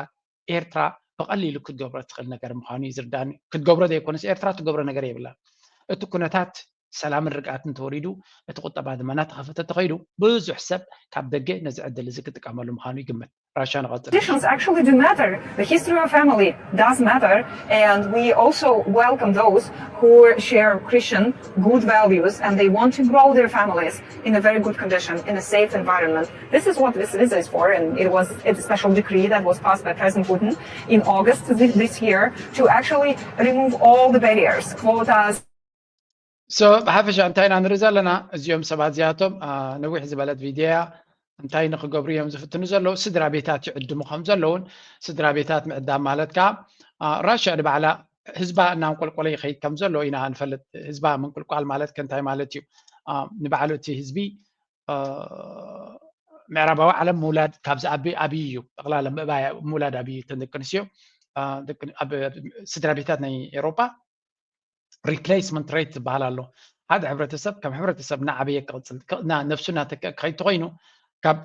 ኤርትራ ብቐሊሉ ክትገብሮ ትኽእል ነገር ምዃኑ እዩ ዝርዳኒ። ክትገብሮ ዘይኮነስ ኤርትራ ትገብሮ ነገር የብላ። እቲ ኩነታት ሰላምን ርግኣትን ተወሪዱ እቲ ቁጠባ ድማ እናተኸፈተ ተኸይዱ ብዙሕ ሰብ ካብ ደገ ነዚ ዕድል እዚ ክጥቀመሉ ምዃኑ ይግምት። ራሻ ንቐጽል። Traditions actually do matter. The history of family does matter. And we also welcome those who share Christian good values and they want to grow their families in a very good condition, in a safe environment. This is what this visa is for, and it was a special decree that was passed by President Putin in August this, this year to actually remove all the barriers, quotas. So ብሓፈሻ እንታይ ኢና ንርኢ ዘለና እዚኦም ሰባት እዚኣቶም ነዊሕ ዝበለት ቪድዮ እያ እንታይ ንክገብሩ እዮም ዝፍትኑ ዘለዉ ስድራ ቤታት ይዕድሙ ከም ዘለውን ስድራ ቤታት ምዕዳም ማለት ከዓ ራሽያ ንባዕላ ህዝባ እናንቆልቆለ ይኸይድ ከም ዘሎ ኢና ንፈልጥ ህዝባ ምንቁልቋል ማለት ከንታይ ማለት እዩ ንባዕሉ እቲ ህዝቢ ምዕራባዊ ዓለም ምውላድ ካብ ዝኣቢ ኣብይ እዩ ጠቅላላ ምእባይ ምውላድ ኣብይ እተን ደቂ ኣንስትዮ ስድራ ቤታት ናይ ኤሮጳ replacement rate ዝበሃል ኣሎ ሓደ ሕብረተሰብ ከም ሕብረተሰብ እናዓበየ ክቅፅል ነብሱ እናተክአ ክኸይድ ተኮይኑ ካብ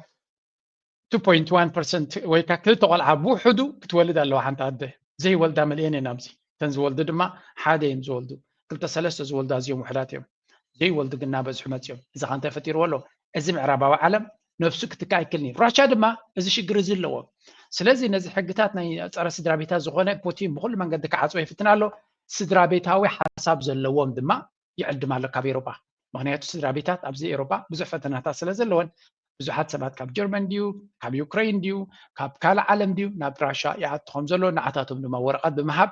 two point one percent ወይ ከዓ ክልተ ቆልዓ ብውሕዱ ክትወልድ ኣለዋ ሓንቲ ኣደ ዘይወልዳ መሊአን እየን ኣብዚ እተን ዝወልዱ ድማ ሓደ እዮም ዝወልዱ ክልተ ሰለስተ ዝወልዱ ኣዝዮም ውሕዳት እዮም ዘይወልዱ ግን እናበዝሑ መፅኦም እዚ ከ እንታይ ፈጢርዎ ኣሎ እዚ ምዕራባዊ ዓለም ነብሱ ክትካ ኣይክልን እዩ ራሻ ድማ እዚ ሽግር እዚ ኣለዎ ስለዚ ነዚ ሕግታት ናይ ፀረ ስድራ ቤታት ዝኾነ ፑቲን ብኩሉ መንገዲ ክዓፅዎ ይፍትን ኣሎ ስድራ ቤታዊ ሓሳብ ዘለዎም ድማ ይዕድም ኣሎ ካብ ኤሮጳ ምክንያቱ ስድራ ቤታት ኣብዚ ኤሮጳ ብዙሕ ፈተናታት ስለ ዘለወን ብዙሓት ሰባት ካብ ጀርመን ድዩ ካብ ዩክሬን ድዩ ካብ ካልእ ዓለም ድዩ ናብ ራሻ ይኣቱ ከም ዘሎ ንዓታቶም ድማ ወረቐት ብምሃብ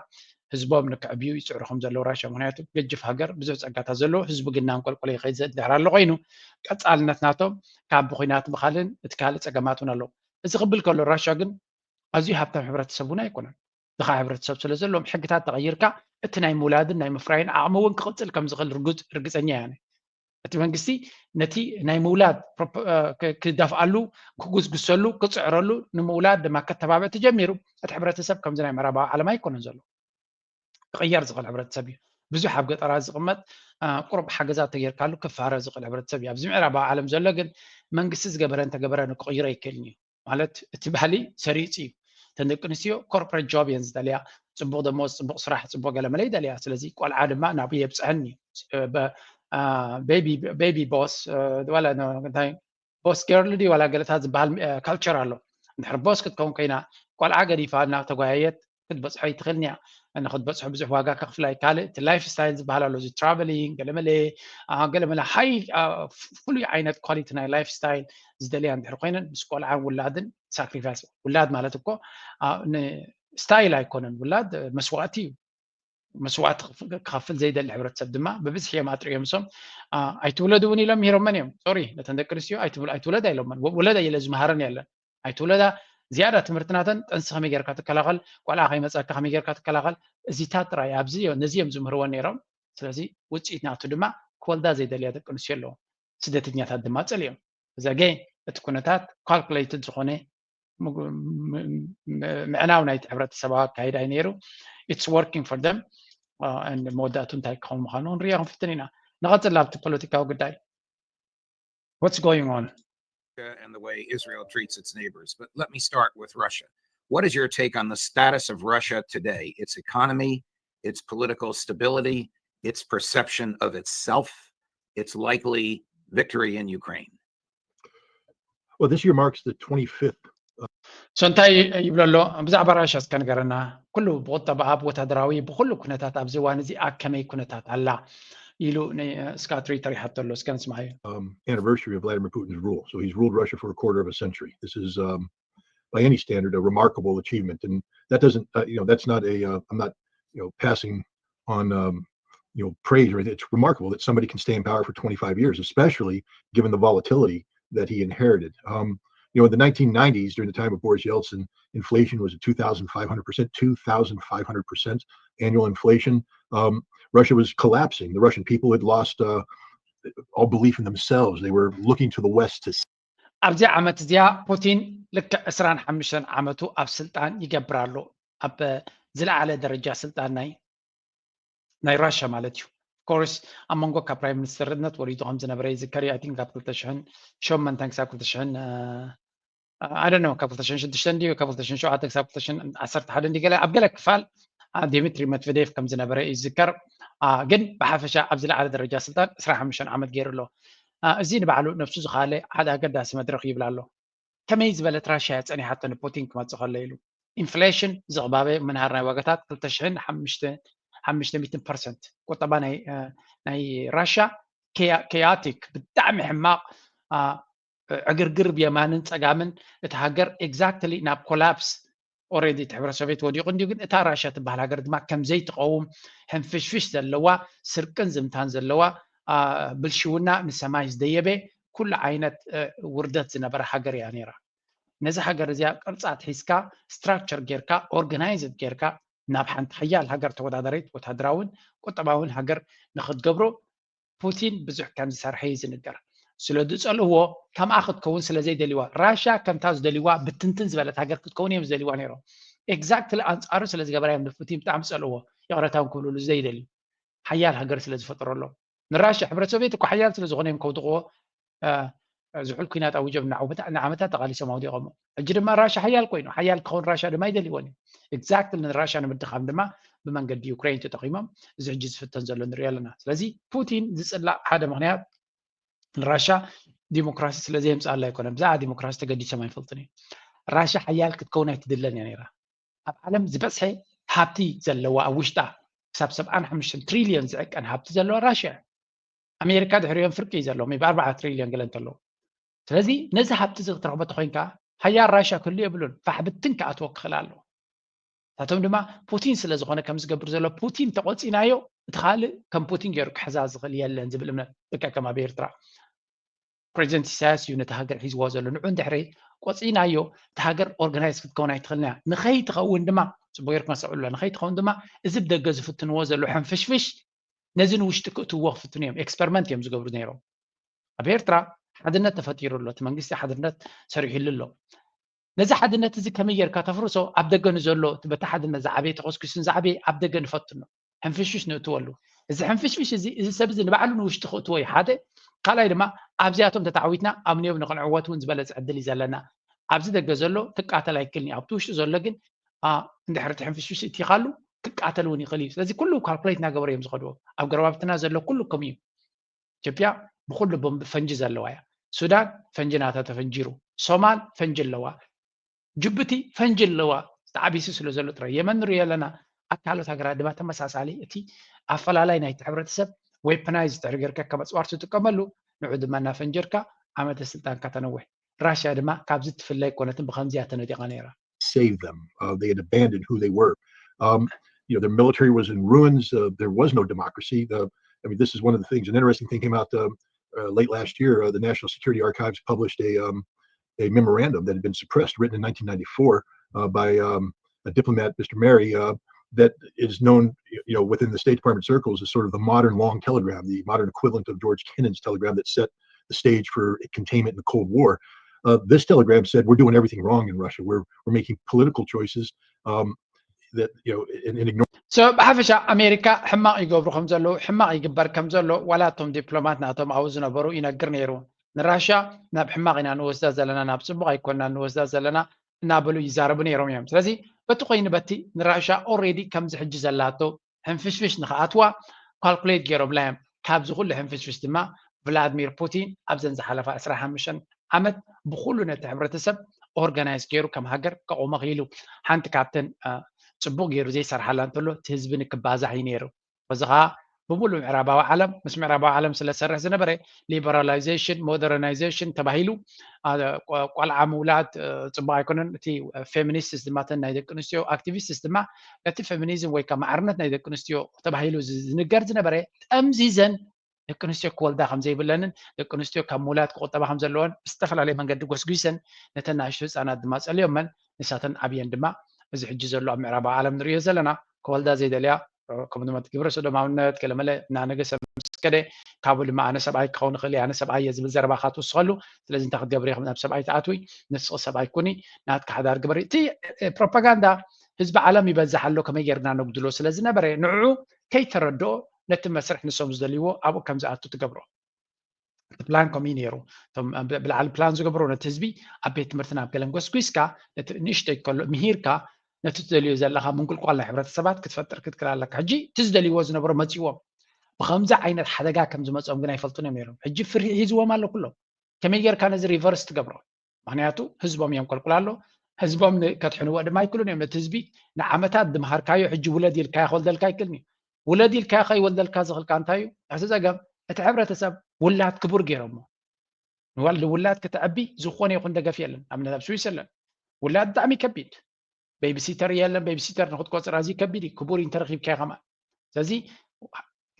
ህዝቦም ንክዕብዩ ይፅዕሩ ከም ዘለዉ ራሻ። ምክንያቱ ገጅፍ ሃገር፣ ብዙሕ ፀጋታት ዘለዎ፣ ህዝቡ ግን እናንቆልቆለ ይኸይድ ዘ-፣ ድሕር ኣሎ ኮይኑ፣ ቀፃልነት ናቶም ካብ ብኩናት ብካልን እቲ ካልእ ፀገማት እውን ኣለዎ። እዚ ክብል ከሎ ራሻ ግን ኣዝዩ ሃብታም ሕብረተሰብ እውን ኣይኮነን። ድኻ ሕብረተሰብ ስለ ዘለዎም ሕግታት ተቐይርካ እቲ ናይ ምውላድን ናይ ምፍራይን ዓቕሚ እውን ክቕፅል ከም ዝኽእል ርጉፅ-፣ ርግፀኛ እያ። እቲ መንግስቲ ነቲ ናይ ምውላድ ፕሮፖ-፣ እ፣ ክ-፣ ክዳፍኣሉ፣ ክጉስጉሰሉ፣ ክፅዕረሉ፣ ንምውላድ ድማ ከተባብዕ ተጀሚሩ፣ እቲ ሕብረተሰብ ከምዚ ናይ ምዕራባዊ ዓለም ኣይኮነን ዘሎ። ክቕየር ዝኽእል ሕብረተሰብ እዩ። ብዙሕ ኣብ ገጠራት ዝቕመጥ፣ እ፣ ቁሩብ ሓገዛት ተጌርካሉ ክፋረ ዝኽእል ሕብረተሰብ እዩ። ኣብዚ ምዕራባዊ ዓለም ዘሎ ግን መንግስቲ ዝገበረ እንተገበረ ንክቕይሮ ኣይክእልን እዩ። ማለት እቲ ባህሊ ሰሪፁ እዩ። እተን ደቂ ኣንስትዮ ኮርፖሬት ጆብ እየን ዝደልያ። ፅቡቕ ደሞዝ፣ ፅቡቕ ስራሕ፣ ፅቡቕ ገለመለ ይደልያ። ስለዚ ቆልዓ ድማ ናብኡ የብፅሐኒ እዩ። እ፣ በ-፣ እ፣ ቤቢ፣ ቤቢ ቦስ፣ እ፣ ዋላ ነ-፣ እንታይ ቦስ ገርል ድዩ ዋላ ገለታት ዝበሃል፣ እ፣ ካልቸር ኣሎ። እንድሕር ቦስ ክትከውን ኮይና ቆልዓ ገዲፋ እናተጓየየት ክትበፅሖ ኣይትኽእልን እያ። ንክትበፅሖ ብዙሕ ዋጋ ከኽፍላ እዩ። ካልእ እቲ ላይፍ ስታይል ዝበሃል ኣሎ። እዚ ትራቨሊንግ፣ ገለመለ፣ አ፣ ገለመለ ሃይ፣ አ፣ ፍ-፣ ፍሉይ ዓይነት ኳሊቲ ናይ ላይፍ ስታይል ዝደልያ እንድሕር ኮይነን ምስ ቆልዓን ውላድን ሳክሪፋይስ። ውላድ ማለት እኮ፣ አ፣ ን-፣ ስታይል ኣይኮነን። ውላድ መስዋእቲ እዩ። መስዋእቲ ክፍ-፣ ክኸፍል ዘይደሊ ሕብረተሰብ ድማ ብብዝሒ እዮም ኣጥሪዮም። እሶም፣ አ፣ ኣይትውለዱ እውን ኢሎም ምሂሮመን እዮም። ሶሪ፣ ነተን ደቂ ኣንስትዮ ኣይትብል-፣ ኣይትውለዳ ኢሎመን። ወ-፣ ውለዳ እየለ ዝመሃረን የለን። ኣይትውለዳ፣ ዝያዳ ትምህርቲ ናተን ጥንሲ ከመይ ጌርካ ትከላኸል፣ ቆልዓ ከይመፀካ ከመይ ጌርካ ትከላኸል፣ እዚታት ጥራይ ኣብዚ፣ ነዚ እዮም ዝምህርወን ነይሮም። ስለዚ ውፅኢት ናቱ ድማ ክወልዳ ዘይደልያ ደቂ ኣንስትዮ ኣለዎ። ስደተኛታት ድማ ፀሊኦም። እዚ ኣገይን እቲ ኩነታት ካልኩሌትድ ዝኾነ ምጉ-፣ ም-፣ ም-፣ ምዕናው ናይቲ ሕብረተሰባዊ ኣካይዳ እዩ ነይሩ። It's working for them። አ፣ and መወዳእቱ እንታይ ክኸውን ምዃኑ ክንሪኦ ክንፍትን ኢና። ንቐፅል ኣብቲ ፖለቲካዊ ጉዳይ። What's going on? And the way Israel treats its neighbors. But let me start with Russia. What is your take on the status of Russia today? Its economy, its political stability, its perception of itself, its likely victory in Ukraine? Well, this year marks the twenty-fifth. So እንታይ ይብሎ ኣሎ? ብዛዕባ ራሻ እስከ ንገረና። ኩሉ ብቁጠባ፣ ብወታደራዊ፣ ብኩሉ ኩነታት ኣብዚ እዋን እዚ ኣብ ከመይ ኩነታት ኣላ ኢሉ ን-፣ ስካት ሪተር ይሓቶ ኣሎ። እስከ ንስማዓዮ። Um, anniversary of Vladimir Putin's rule. So he's ruled Russia for a quarter of a century. This is, um, by any standard, a remarkable achievement. And that doesn't, uh, you know, that's not a, uh, I'm not, you know, passing on, um, you know, praise or anything. It's remarkable that somebody can stay in power for twenty-five years, especially given the volatility that he inherited. Um, you know, in the nineteen nineties, during the time of Boris Yeltsin, inflation was at two thousand five hundred percent, two thousand five hundred percent annual inflation. Um, Russia was collapsing. The Russian people had lost, uh, all belief in themselves. They were looking to the West to ኣብዚ ዓመት እዚኣ ፑቲን ልክዕ ዕስራን ሓሙሽተን ዓመቱ ኣብ ስልጣን ይገብር ኣሎ። ኣብ ዝለዓለ ደረጃ ስልጣን ናይ፣ ናይ ራሻ ማለት እዩ። ኮርስ ኣብ መንጎ ካብ ፕራይም ሚኒስትርነት ወሪዱ ከም ዝነበረ ይዝከር እዩ። I think ካብ ክልተ ሽሕን ሸሞንተን ክሳብ ክልተ ሽሕን፣ እ፣ I don't know፣ ካብ ክልተ ሽሕን ሽዱሽተን ድዩ፣ ካብ ክልተ ሽሕን ሸውዓተን ክሳብ ክልተ ሽሕን ዓሰርተ ሓደ እንዲ ገለ፣ ኣብ ገለ ክፋል፣ አ፣ ዲሚትሪ መትቨዴፍ ከም ዝነበረ እዩ ዝዝከር። አ፣ ግን ብሓፈሻ ኣብ ዝለዓለ ደረጃ ስልጣን ዕስራን ሓሙሽተን ዓመት ገይሩ ኣሎ። አ፣ እዚ ንባዕሉ ነብሱ ዝኻለ ሓደ ኣገዳሲ መድረኽ ይብል ኣሎ። ከመይ ዝበለት ራሻ እያ ጸኒሓቶ ንፑቲን ክመጽእ ከሎ ኢሉ። ኢንፍሌሽን፣ ዝቕባበ ምንሃር ናይ ዋጋታት፣ ክልተ ሽሕን ሓሙሽተ፣ ሓሙሽተ ሚእትን ፐርሰንት። ቁጠባ ናይ፣ አ፣ ናይ ራሻ ኬያ-፣ ኬያቲክ፣ ብጣዕሚ ሕማቕ፣ አ፣ ዕግርግር ብየማንን ጸጋምን እቲ ሃገር ኤግዛክትሊ ናብ ኮላፕስ ኦልሬዲ እቲ ሕብረት ሶቪየት ወዲቑ እንድዩ፣ ግን እታ ራሽያ ትበሃል ሃገር ድማ ከም ዘይትቐውም ሕንፍሽፍሽ ዘለዋ፣ ስርቅን ዝምታን ዘለዋ፣ አ፣ ብልሽውና ንሰማይ ዝደየበ፣ ኩሉ ዓይነት፣ እ፣ ውርደት ዝነበረ ሃገር እያ ነይራ። ነዚ ሃገር እዚኣ ቅርጻ ኣትሒዝካ፣ ስትራክቸር ጌርካ፣ ኦርጋናይዝድ ጌርካ፣ ናብ ሓንቲ ሓያል ሃገር ተወዳዳሪት ወታደራውን ቁጠባውን ሃገር ንኽትገብሮ ፑቲን ብዙሕ ከም ዝሰርሐ እዩ ዝንገር። ስለ ዝጸልእዎ፣ ከምኣ ክትከውን ስለ ዘይደልይዋ፣ ራሽያ ከምታ ዝደልይዋ ብትንትን ዝበለት ሃገር ክትከውን እዮም ዝደልይዋ ነይሮም። ኤግዛክትሊ ኣንጻሩ ስለ ዝገበራ እዮም ንፑቲን ብጣዕሚ ዝጸልእዎ፣ ይቕረታ እውን ክብልሉ ዘይደልዩ። ሓያል ሃገር ስለ ዝፈጠረሎም። ንራሽያ፣ ሕብረት ሶቪየት እኮ ሓያል ስለ ዝኾነ እዮም ከውድቕዎ፣ እ፣ ዝሑል ኲናት ኣዊጆም ንዓመታ-፣ ንዓመታት ተቓሊሶም ኣውዲቖሞ። ሕጂ ድማ ራሽያ ሓያል ኮይኑ፣ ሓያል ክኸውን ራሽያ ድማ ኣይደልይዎን እዩ። ኤግዛክትሊ ንራሽያ ንምድኻም ድማ ብመንገዲ ዩክሬን ተጠቒሞም እዚ ሕጂ ዝፍተን ዘሎ ንሪኦ ኣለና። ስለዚ ፑቲን ዝጽላእ ሓደ ምኽንያት ንራሽያ ዲሞክራሲ ስለ ዘየምጽኣላ ኣይኮነን። ብዛዕባ ዲሞክራሲ ተገዲሶም ኣይፈልጡን እዮም። ራሽያ ሓያል ክትከውን ኣይትድለን እያ ነይራ። ኣብ ዓለም ዝበዝሐ ሃብቲ ዘለዋ፣ ኣብ ውሽጣ ክሳብ ሰብዓን ሓሙሽተን ትሪልዮን ዝዕቀን ሃብቲ ዘለዋ ራሽያ እያ። ኣሜሪካ ድሕሪኦም ፍርቂ እዩ ዘለዎም፣ ብ ኣርባዓ ትሪልዮን ገለ እንተለዉ። ስለዚ ነዚ ሃብቲ እዚ ክትረኽቦ ተኾይንካ፣ ሓያል ራሽያ ክህሉ የብሉን፣ ፋሕ ብትን ክኣትዎ ክኽእል ኣለዎ። እታቶም ድማ ፑቲን ስለ ዝኾነ ከም ዝገብር ዘሎ፣ ፑቲን ተቆፂናዮ እቲ ካልእ ከም ፑቲን ገይሩ ክሕዛ ዝኽእል የለን ዝብል እምነት በቃ ከም ኣብ ኤርትራ። ፕሬዚደንት ኢሳያስ እዩ ነቲ ሃገር ሒዝዎ ዘሎ። ንዑ እንድሕሪ ቆፂናዮ እቲ ሃገር ኦርጋናይዝ ክትከውን ኣይትኽእልን እያ። ንኸይትኸውን ድማ ፅቡቅ ጌርኩም ኣስተውዕሉላ፣ ንኸይትኸውን ድማ እዚ ብደገ ዝፍትንዎ ዘሎ ሕንፍሽፍሽ ነዚ ንውሽጢ ክእትዎ ክፍትኑ እዮም። ኤክስፐሪመንት እዮም ዝገብሩ ነይሮም። ኣብ ኤርትራ ሓድነት ተፈጢሩ ኣሎ። እቲ መንግስቲ ሓድነት ሰሪሑሉ ኣሎ። ነዚ ሓድነት እዚ ከመይ ጌርካ ተፍርሶ? ኣብ ደገ ንዘሎ እቲ በቲ ሓድነት ዝዓበየ ተኾስኪሱን ዝዓበየ ኣብ ደገ ንፈትኖ። ሕንፍሽፍሽ ንእትወሉ። እዚ ሕንፍሽፍሽ እዚ፣ እዚ ሰብ እዚ ንባዕሉ ንውሽጢ ክእትዎ እዩ ሓደ። ካልኣይ ድማ ኣብዚኣቶም ተተዓዊትና ኣብ ኒዮብ ንኽንዕወት እውን ዝበለጸ ዕድል እዩ ዘለና። ኣብዚ ደገ ዘሎ ክቃተል ኣይክእልን እዩ። ኣብቲ ውሽጢ ዘሎ ግን፣ አ፣ እንድሕር እቲ ሕንፍሽፍሽ እቲኻሉ ክቃተል እውን ይኽእል እዩ። ስለዚ ኩሉ ካልኩሌት እናገበሩ እዮም ዝኸድዎ። ኣብ ጎረባብትና ዘሎ ኩሉ ከምኡ እዩ። ኢትዮጵያ ብኩሉ ቦምብ ፈንጂ ዘለዋ እያ። ሱዳን ፈንጂ ናታ ተፈንጂሩ። ሶማል ፈንጂ ኣለዋ። ጅቡቲ ፈንጂ ኣለዋ። ተዓቢሱ ስለ ዘሎ ጥራይ። የመን ንሪኦ ኣለና። ኣካላት ሃገራት ድማ ተመሳሳሊ። እቲ ኣፈላላይ ናይቲ ሕብረተሰብ ዌፐናይዝ ድሕሪ ጌርካ ከም ኣፅዋር ትጥቀመሉ፣ ንዑ ድማ እናፈንጀርካ ዓመተ ስልጣንካ ተነውሕ። ራሽያ ድማ ካብዚ ትፍለ ኣይኮነትን፣ ብኸምዚ እያ ተነዲቓ ነይራ። Save them. Uh, they had abandoned who they were. Um, you know, their military was in ruins. Uh, there was no democracy. Uh, I mean, this is one of the things. An interesting thing came out uh, uh, late last year. Uh, the National Security Archives published a um, a memorandum that had been suppressed, written in nineteen ninety-four uh, by um, a diplomat, Mister Mary, uh, that is known, you know, within the State Department circles as sort of the modern long telegram, the modern equivalent of George Kennan's telegram that set the stage for containment in the Cold War. Uh, this telegram said, "We're doing everything wrong in Russia. We're we're making political choices um, that you know and, and ignoring." So ብሓፈሻ ኣሜሪካ ሕማቕ ይገብሩ ከም ዘለዉ፣ ሕማቕ ይግበር ከም ዘሎ ዋላ እቶም ዲፕሎማት ናቶም ኣብኡ ዝነበሩ ይነግር ነይሩ። ንራሽያ ናብ ሕማቕ ኢና ንወስዳ ዘለና፣ ናብ ፅቡቕ ኣይኮንና ንወስዳ ዘለና እናበሉ ይዛረቡ ነይሮም እዮም። ስለዚ በቲ ኮይኑ በቲ ንራሽያ ኦልሬዲ ከምዚ ሕጂ ዘላቶ ሕንፍሽፍሽ ንኽኣትዋ ካልኩሌት ገይሮምላ እዮም። ካብዚ ኩሉ ሕንፍሽፍሽ ድማ ቭላድሚር ፑቲን ኣብዘን ዝሓለፋ ዕስራን ሓሙሽተን ዓመት ብኩሉ ነቲ ሕብረተሰብ ኦርጋናይዝ ገይሩ ከም ሃገር ከቆሞ ክኢሉ። ሓንቲ ካብተን አ፣ ፅቡቅ ገይሩ ዘይሰርሓላ እንተሎ እቲ ህዝቢ ንክባዛሕ እዩ ነይሩ። በዚ ከዓ ብምሉእ ምዕራባዊ ዓለም ምስ ምዕራባዊ ዓለም ስለሰርሕ ዝነበረ ሊበራላይዜሽን ሞደርናይዜሽን ተባሂሉ አ፣ ቆ- ቆልዓ ምውላድ አ፣ ፅቡቅ ኣይኮነን። እቲ ፌሚኒስትስ ድማ እተን ናይ ደቂ ኣንስትዮ ኣክቲቪስትስ ድማ ነቲ ፌሚኒዝም ወይ ከዓ ማዕርነት ናይ ደቂ ኣንስትዮ ተባሂሉ ዝ- ዝንገር ዝነበረ ጠምዚዘን ደቂ ኣንስትዮ ክወልዳ ከም ዘይብለንን ደቂ ኣንስትዮ ካብ ምውላድ ክቁጠባ ከም ዘለወን ብዝተፈላለየ መንገዲ ጎስጒሰን ነተን ንኣሽቱ ህፃናት ድማ ፀልዮመን ንሳተን ኣብየን ድማ እዚ ሕጂ ዘሎ ኣብ ምዕራባዊ ዓለም ንሪኦ ዘለና ክወልዳ ዘይደልያ ከምኡድማ ግብረ ሰዶማውነት ገለመለ እናነገሰ ምስ ከደ ካብኡ ድማ ኣነ ሰብኣይ ክኸውን ይኽእል እየ ኣነ ሰብኣይ እየ ዝብል ዘረባ ካትውስኸሉ ስለዚ እንታይ ክትገብሪ ኢኹም ናብ ሰብኣይ ትኣትዊ ንስኺ ሰብኣይ ኩኒ ናትካ ሓዳር ግበሪ እቲ ፕሮፓጋንዳ ህዝቢ ዓለም ይበዝሕ ኣሎ ከመይ ጌርና ነጉድሎ ስለ ዝነበረ ንዕዑ ከይተረድኦ ነቲ መስርሕ ንሶም ዝደልይዎ ኣብኡ ከም ዝኣቱ ትገብሮ እቲ ፕላን ከምኡ ነይሩ እቶም ብላዕሊ ፕላን ዝገብሮ ነቲ ህዝቢ ኣብ ቤት ትምህርቲ ናብ ገለን ጎስጒስካ ነቲ ንእሽተይ ከሎ ምሂርካ ነቲ ትደልዮ ዘለካ ምንቁልቋል ናይ ሕብረተሰባት ክትፈጥር ክትክል ኣለካ ሕጂ እቲ ዝደልይዎ ዝነበሮ መፅዎም ብከምዚ ዓይነት ሓደጋ ከም ዝመፅኦም ግን ኣይፈልጡን እዮም ነይሮም ሕጂ ፍርሂ ሂዝዎም ኣሎ ኩሎም ከመይ ጌርካ ነዚ ሪቨርስ ትገብሮ ምክንያቱ ህዝቦም የንቆልቁል ኣሎ ህዝቦም ከድሕንዎ ድማ ኣይክሉን እዮም ነቲ ህዝቢ ንዓመታት ድምሃርካዮ ሕጂ ውለድ ኢልካዮ ክወልደልካ ኣይክልን እዩ ውለድ ኢልካዮ ከይወልደልካ ዝኽልካ እንታይ እዩ እቲ ፀገም እቲ ሕብረተሰብ ውላድ ክቡር ገይሮሞ ንዋል ውላድ ክተዕቢ ዝኾነ ይኹን ደገፍ የለን ኣብነት ኣብ ስዊስ የለን ውላድ ብጣዕሚ ከቢድ ቤቢሲተር የለን ቤቢሲተር ንክትቆፅር ኣዝዩ ከቢድ እዩ ክቡር እዩ እንተረኪብካዮ ከማን ስለዚ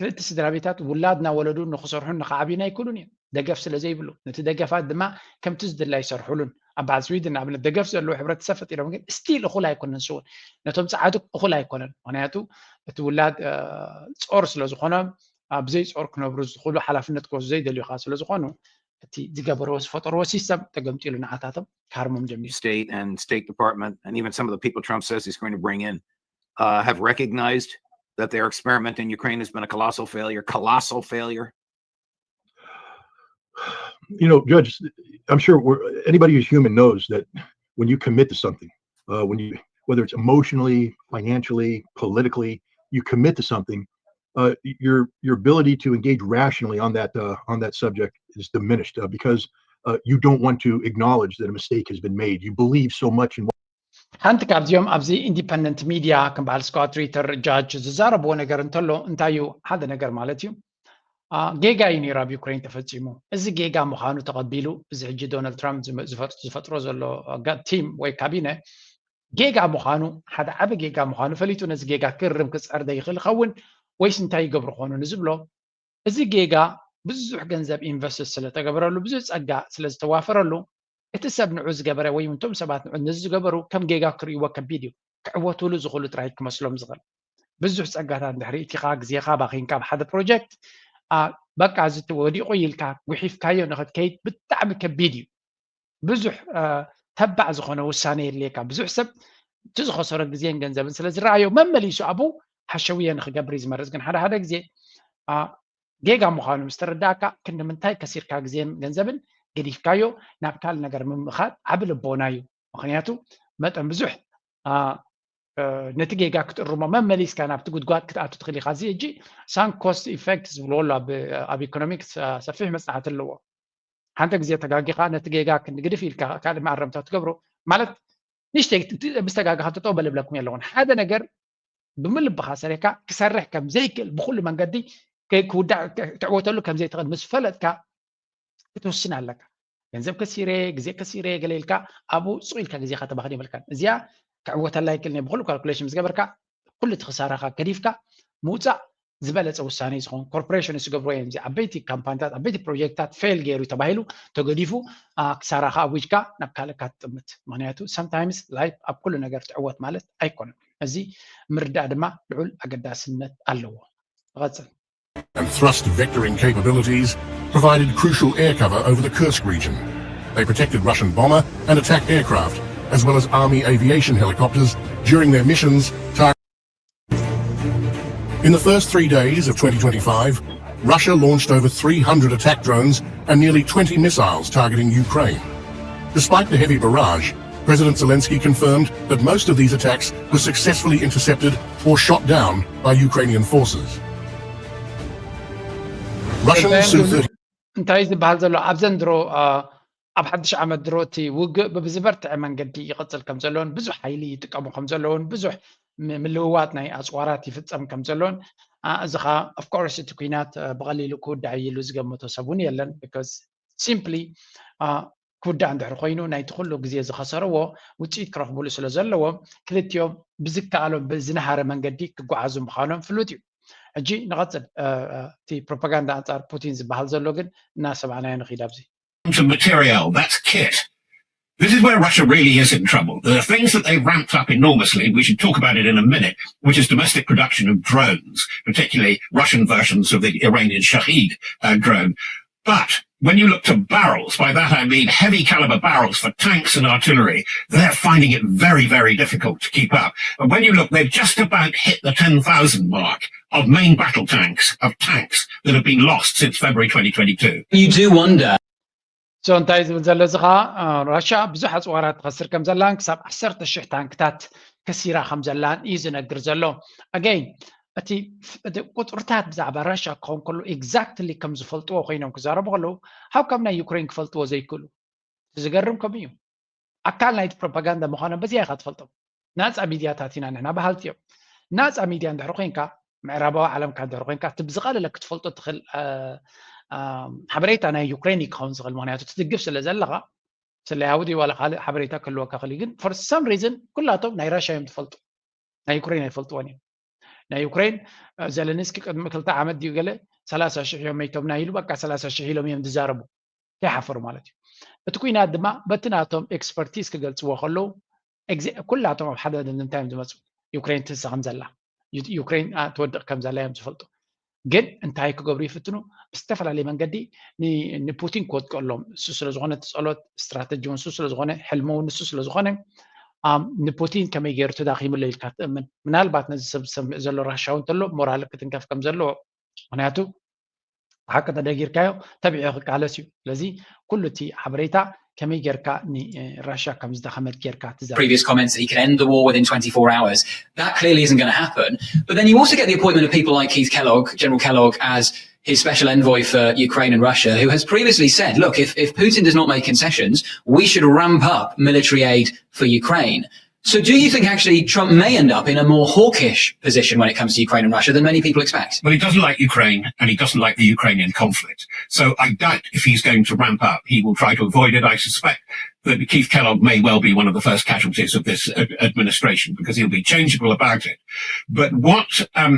ክልተ ስድራ ቤታት ውላድ እናወለዱ ንክሰርሑን ንክዓብዩን ኣይክእሉን እዮም ደገፍ ስለ ዘይብሉ ነቲ ደገፋት ድማ ከምቲ ዝድላ ይሰርሑሉን ኣብ በዓል ስዊድን ንኣብነት ደገፍ ዘለዎ ሕብረተሰብ ፈጢሮም ግን ስቲል እኹል ኣይኮነን ስውን ነቶም ፀዓዱ እኹል ኣይኮነን ምክንያቱ እቲ ውላድ ፆር ስለ ዝኾኖም ብዘይ ፆር ክነብሩ ዝኽእሉ ሓላፍነት ክወስዱ ዘይደልዩ ከዓ ስለ ዝኾኑ እቲ ዝገበርዎ ዝፈጠርዎ ሲስተም ተገምጢሉ ንዓታቶም ክሃርሞም ጀሚሩ state and State Department and even some of the people Trump says he's going to bring in uh, have recognized that their experiment in Ukraine has been a colossal failure, colossal failure. You know, Judge, I'm sure we're, anybody who's human knows that when you commit to something, uh, when you whether it's emotionally, financially, politically, you commit to something, uh, your your ability to engage rationally on that uh, on that subject is diminished uh, because uh, you don't want to acknowledge that a mistake has been made. You believe so much in what ሓንቲ ካብዚኦም ኣብዚ ኢንዲፐንደንት ሚድያ ከም በዓል ስኳ ትዊተር ጃጅ ዝዛረብዎ ነገር እንተሎ እንታይ እዩ ሓደ ነገር ማለት እዩ ጌጋ እዩ ነይሩ ኣብ ዩክሬን ተፈፂሙ እዚ ጌጋ ምዃኑ ተቐቢሉ እዚ ሕጂ ዶናልድ ትራምፕ ዝፈጥሮ ዘሎ ቲም ወይ ካቢነ ጌጋ ምዃኑ፣ ሓደ ዓቢ ጌጋ ምዃኑ ፈሊጡ ነዚ ጌጋ ክርም ክጽዕር ዶ ይኽእል ይኸውን ወይስ እንታይ ይገብሩ ኾኑ ንዝብሎ፣ እዚ ጌጋ ብዙሕ ገንዘብ ኢንቨስት ስለተገበረሉ፣ ብዙሕ ጸጋ ስለዝተዋፈረሉ፣ እቲ ሰብ ንዑ ዝገበረ ወይ እቶም ሰባት ንዑ ነዚ ዝገበሩ ከም ጌጋ ክርእይዎ ከቢድ እዩ። ክዕወቱሉ ዝኽእሉ ጥራይ ክመስሎም ዝኽእል። ብዙሕ ጸጋታት እንድሕሪእቲኻ ግዜኻ ባኺንካ ኣብ ሓደ ፕሮጀክት በቃ እዚ ወዲቑ ኢልካ ጉሒፍካዮ ንኽትከይድ ብጣዕሚ ከቢድ እዩ። ብዙሕ ተባዕ ዝኾነ ውሳነ የድልየካ። ብዙሕ ሰብ እቲ ዝኸሰሮ ግዜን ገንዘብን ስለ ዝረኣዮ መመሊሱ ኣብኡ ሓሸውየ ንኽገብር እዩ ዝመርጽ። ግን ሓደ ሓደ ግዜ ጌጋ ምዃኑ ምስ ተረዳእካ ክንዲ ምንታይ ከሲርካ ግዜን ገንዘብን ገዲፍካዮ ናብ ካልእ ነገር ምምኻድ ዓቢ ልቦና እዩ። ምኽንያቱ መጠን ብዙሕ ነቲ ጌጋ ክትእርሞ መመሊስካ ናብቲ ጉድጓድ ክትኣቱ ትኽእል ኢኻ። እዚ ሕጂ ሳንክ ኮስት ኢፌክት ዝብልዎ ኣሎ ኣብ ኢኮኖሚክስ ሰፊሕ መጽናዕቲ ኣለዎ። ሓንቲ ግዜ ተጋጊኻ ነቲ ጌጋ ክንዲ ግድፍ ኢልካ ካልእ መኣረምታ ትገብሮ ማለት ንሽተይ ብዝተጋጋኻ ጠጠው በል እብለኩም የለኹን። ሓደ ነገር ብምልብኻ ሰሪሕካ ክሰርሕ ከም ዘይክእል ብኩሉ መንገዲ ክውዳእ ክትዕወተሉ ከም ዘይትኽእል ምስ ፈለጥካ ክትውስን ኣለካ። ገንዘብ ከሲረ፣ ግዜ ከሲረ ገለ ኢልካ ኣብኡ ሱቕ ኢልካ ግዜኻ ተባኽን የብልካን። እዚኣ ክዕወተላ ይክእል ብኩሉ ካልኩሌሽን ምስ ገበርካ ኩሉ እቲ ክሳራኻ ገዲፍካ ምውፃእ ዝበለፀ ውሳነ እዩ ዝኸውን። ኮርፖሬሽን ዝገብርዎ እዮም። እዚ ዓበይቲ ካምፓኒታት ዓበይቲ ፕሮጀክትታት ፌል ገይሩ ተባሂሉ ተገዲፉ ክሳራኻ ኣዊጅካ ናብ ካልእ እካ ትጥምት። ምክንያቱ sometimes life ኣብ ኩሉ ነገር ትዕወት ማለት ኣይኮነን። እዚ ምርዳእ ድማ ልዑል ኣገዳስነት ኣለዎ። ትቐፅል and thrust vectoring capabilities provided crucial air cover over the Kursk region. They protected Russian bomber and attack aircraft, as well as army aviation helicopters during their missions. In the first three days of twenty twenty-five, Russia launched over three hundred attack drones and nearly twenty missiles targeting Ukraine. Despite the heavy barrage, President Zelensky confirmed that most of these attacks were successfully intercepted or shot down by Ukrainian forces. Russian Su thirty. እንታይ ዝበሃል ዘሎ ኣብዘን ድሮ ኣብ ሓድሽ ዓመት ድሮ እቲ ውግእ ብዝበርትዐ መንገዲ ይቕፅል ከም ዘለውን ብዙሕ ሓይሊ ይጥቀሙ ከም ዘለውን ብዙሕ ምልውዋጥ ናይ ኣፅዋራት ይፍፀም ከም ዘለውን እዚ ከዓ of course እቲ ኩናት ብቐሊሉ ክውዳእ እዩ ኢሉ ዝገመቶ ሰብ እውን የለን። Because simply ክውዳእ እንድሕር ኮይኑ ናይቲ ኩሉ ግዜ ዝኸሰርዎ ውፅኢት ክረኽብሉ ስለ ዘለዎም ክልቲኦም ብዝከኣሎም ብዝነሃረ መንገዲ ክጓዓዙ ምዃኖም ፍሉጥ እዩ። ሕጂ ንቐፅል። እቲ ፕሮፓጋንዳ ኣንፃር ፑቲን ዝበሃል ዘሎ ግን እናሰማዕናዮ ንኺድ ኣብዚ of material, that's kit. This is where Russia really is in trouble. There are things that they've ramped up enormously. We should talk about it in a minute, which is domestic production of drones, particularly Russian versions of the Iranian Shahed uh, drone. But when you look to barrels, by that I mean heavy caliber barrels for tanks and artillery, they're finding it very, very difficult to keep up. And when you look, they've just about hit the ten thousand mark of main battle tanks, of tanks that have been lost since February twenty twenty-two. You do wonder. So እንታይ ዝብል ዘሎ እዚ ከዓ ራሽያ ብዙሕ ኣፅዋራት ትኸስር ከም ዘላን ክሳብ ዓሰርተ ሽሕ ታንክታት ከሲራ ከም ዘላን እዩ ዝነግር ዘሎ። ኣገይን እቲ ቁፅርታት ብዛዕባ ራሽያ ክኸውን ከሎ ኤግዛክትሊ ከም ዝፈልጥዎ ኮይኖም ክዛረቡ ከለዉ ሃው ከም ናይ ዩክሬን ክፈልጥዎ ዘይክእሉ ዝገርም ከም እዩ። ኣካል ናይቲ ፕሮፓጋንዳ ምዃኖም በዚኣ ኢኻ ትፈልጦም። ናፃ ሚድያታት ኢና ንሕና በሃልቲ እዮም። ናፃ ሚድያ እንድሕር ኮይንካ ምዕራባዊ ዓለምካ እንድሕር ኮይንካ እቲ ብዝቐለለ ክትፈልጦ ትኽእል ሓበሬታ ናይ ዩክሬን እዩ ክኸውን ዝኽእል። ምክንያቱ ትድግፍ ስለ ዘለኻ ስለ ያሁዲ ዋላ ካልእ ሓበሬታ ክህልወካ ክእል ግን for some reason ኩላቶም ናይ ራሽያ እዮም ትፈልጡ ናይ ዩክሬን ኣይፈልጥዎን እዮም። ናይ ዩክሬን ዘለንስኪ ቅድሚ ክልተ ዓመት ድዩ ገለ ሰላሳ ሽሕ እዮም መይቶምና ኢሉ በቃ ሰላሳ ሽሕ ኢሎም እዮም ዝዛረቡ ከይሓፈሩ ማለት እዩ። እቲ ኩናት ድማ በቲ ናቶም ኤክስፐርቲዝ ክገልፅዎ ከለዉ ኩላቶም ኣብ ሓደ ድምድምታ እዮም ዝመፁ። ዩክሬን ትንሳ ከም ዘላ ዩክሬን ትወድቕ ከም ዘላ እዮም ዝፈልጡ። ግን እንታይ ክገብሩ ይፍትኑ? ብዝተፈላለየ መንገዲ ንፑቲን ክወጥቀሎም እሱ ስለዝኾነ እቲ ፀሎት ስትራተጂ እውን እሱ ስለዝኾነ ሕልሚ እውን እሱ ስለዝኾነ ንፑቲን ከመይ ገይሩ ተዳኺሙሎ ኢልካ ትእምን? ምናልባት ነዚ ሰብ ዝሰምዕ ዘሎ ራሻዊ እንተሎ ሞራል ክትንከፍ ከም ዘለዎ ምክንያቱ ብሓቂ ተደጊርካዮ ተቢዑ ክቃለስ እዩ። ስለዚ ኩሉ እቲ ሓበሬታ ከመይ ጌርካ ንራሽያ ከም ዝደኸመት ጌርካ ትዛረብ። Previous comments that he could end the war within twenty-four hours. That clearly isn't going to happen. But then you also get the appointment of people like Keith Kellogg, General Kellogg, as his special envoy for Ukraine and Russia, who has previously said, look, if, if Putin does not make concessions, we should ramp up military aid for Ukraine. So do you think actually Trump may end up in a more hawkish position when it comes to Ukraine and Russia than many people expect? Well, he doesn't like Ukraine and he doesn't like the Ukrainian conflict. So I doubt if he's going to ramp up. He will try to avoid it. I suspect that Keith Kellogg may well be one of the first casualties of this administration because he'll be changeable about it. But what um,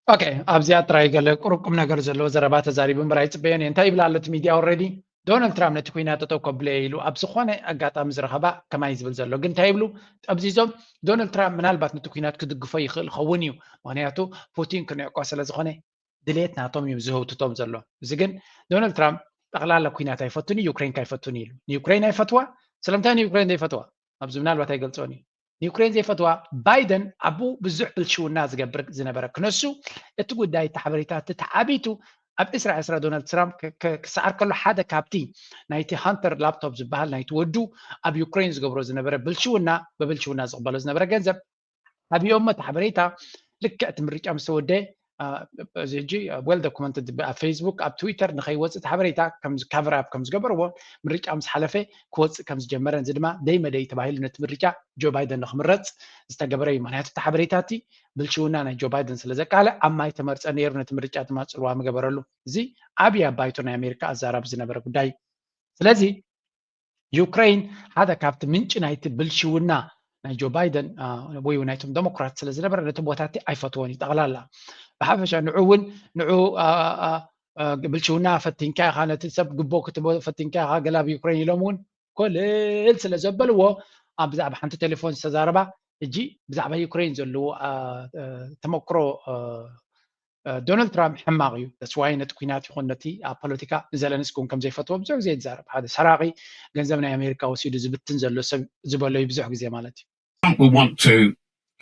ኦኬ፣ ኣብዚኣ ጥራይ ገለ ቁሩብ ቁም ነገር ዘለዎ ዘረባ ተዛሪቡ እምበር ኣይፅበዮን እየ። እንታይ ይብል ኣሎ እቲ ሚድያ? ኦልሬዲ ዶናልድ ትራምፕ ነቲ ኩናት ጠጠው ከብሎ እየ ኢሉ ኣብ ዝኾነ ኣጋጣሚ ዝረኸባ ከማይ ዝብል ዘሎ። ግን እንታይ ይብሉ ጠብዚዞም? ዶናልድ ትራምፕ ምናልባት ነቲ ኩናት ክድግፎ ይኽእል ኸውን እዩ፣ ምክንያቱ ፑቲን ክንዕቆ ስለ ዝኾነ ድሌት ናቶም እዩ ዝህውትቶም ዘሎ። እዚ ግን ዶናልድ ትራምፕ ጠቕላላ ኩናት ኣይፈቱን እዩ፣ ዩክሬን ካይፈቱን እዩ ኢሉ። ንዩክሬን ኣይፈትዋ። ስለምንታይ ንዩክሬን ዘይፈትዋ? ኣብዚ ምናልባት ኣይገልጾን እዩ። ንዩክሬን ዘይፈትዋ ባይደን ኣብኡ ብዙሕ ብልሽውና ዝገብር ዝነበረ ክነሱ እቲ ጉዳይ እቲ ሓበሬታ እቲ ተዓቢቱ ኣብ ዕስራ ዕስራ ዶናልድ ትራምፕ ክሰዓር ከሎ ሓደ ካብቲ ናይቲ ሃንተር ላፕቶፕ ዝበሃል ናይቲ ወዱ ኣብ ዩክሬን ዝገብሮ ዝነበረ ብልሽውና ብብልሽውና ዝቕበሎ ዝነበረ ገንዘብ ኣብዮሞ እቲ ሓበሬታ ልክዕ እቲ ምርጫ ምስ ተወደ እዚ ሕጂ well documented ኣብ ፌስቡክ ኣብ ትዊተር ንኸይወፅእ እቲ ሓበሬታ cover up ከም ዝገበርዎ ምርጫ ምስ ሓለፈ ክወፅእ ከም ዝጀመረ እዚ ድማ ደይ መደይ ተባሂሉ ነቲ ምርጫ ጆ ባይደን ንክምረፅ ዝተገበረ እዩ። ምክንያቱ እቲ ሓበሬታ እቲ ብልሽውና ናይ ጆ ባይደን ስለ ዘቃልዕ ኣብ ማይ ተመርፀ ነይሩ፣ ነቲ ምርጫ ድማ ፅልዋ ምገበረሉ። እዚ ዓብዪ ኣብ ባይቶ ናይ ኣሜሪካ ኣዛራቢ ዝነበረ ጉዳይ እዩ። ስለዚ ዩክሬን ሓደ ካብቲ ምንጪ ናይቲ ብልሽውና ናይ ጆ ባይደን ወይ ናይቶም ዴሞክራት ስለ ዝነበረ ነቲ ቦታ እቲ ኣይፈትዎን እዩ ጠቕላላ ብሓፈሻ ንዑ እውን ንዑ ብልሽውና ፈቲንካ ኢኻ ነቲ ሰብ ግቦ ክትቦ ፈቲንካ ኢኻ ገላ ኣብ ዩክሬን ኢሎም እውን ኮልል ስለ ዘበልዎ ኣብ ብዛዕባ ሓንቲ ቴሌፎን ዝተዛረባ እጂ ብዛዕባ ዩክሬን ዘለዎ ተመክሮ ዶናልድ ትራምፕ ሕማቕ እዩ። ተስዋይ ነቲ ኩናት ይኹን ነቲ ኣብ ፖለቲካ ንዘለንስኪ እውን ከም ዘይፈትዎ ብዙሕ ግዜ ይዛረብ። ሓደ ሰራቒ ገንዘብ ናይ ኣሜሪካ ወሲዱ ዝብትን ዘሎ ሰብ ዝበሎ እዩ ብዙሕ ግዜ ማለት እዩ። Trump will want to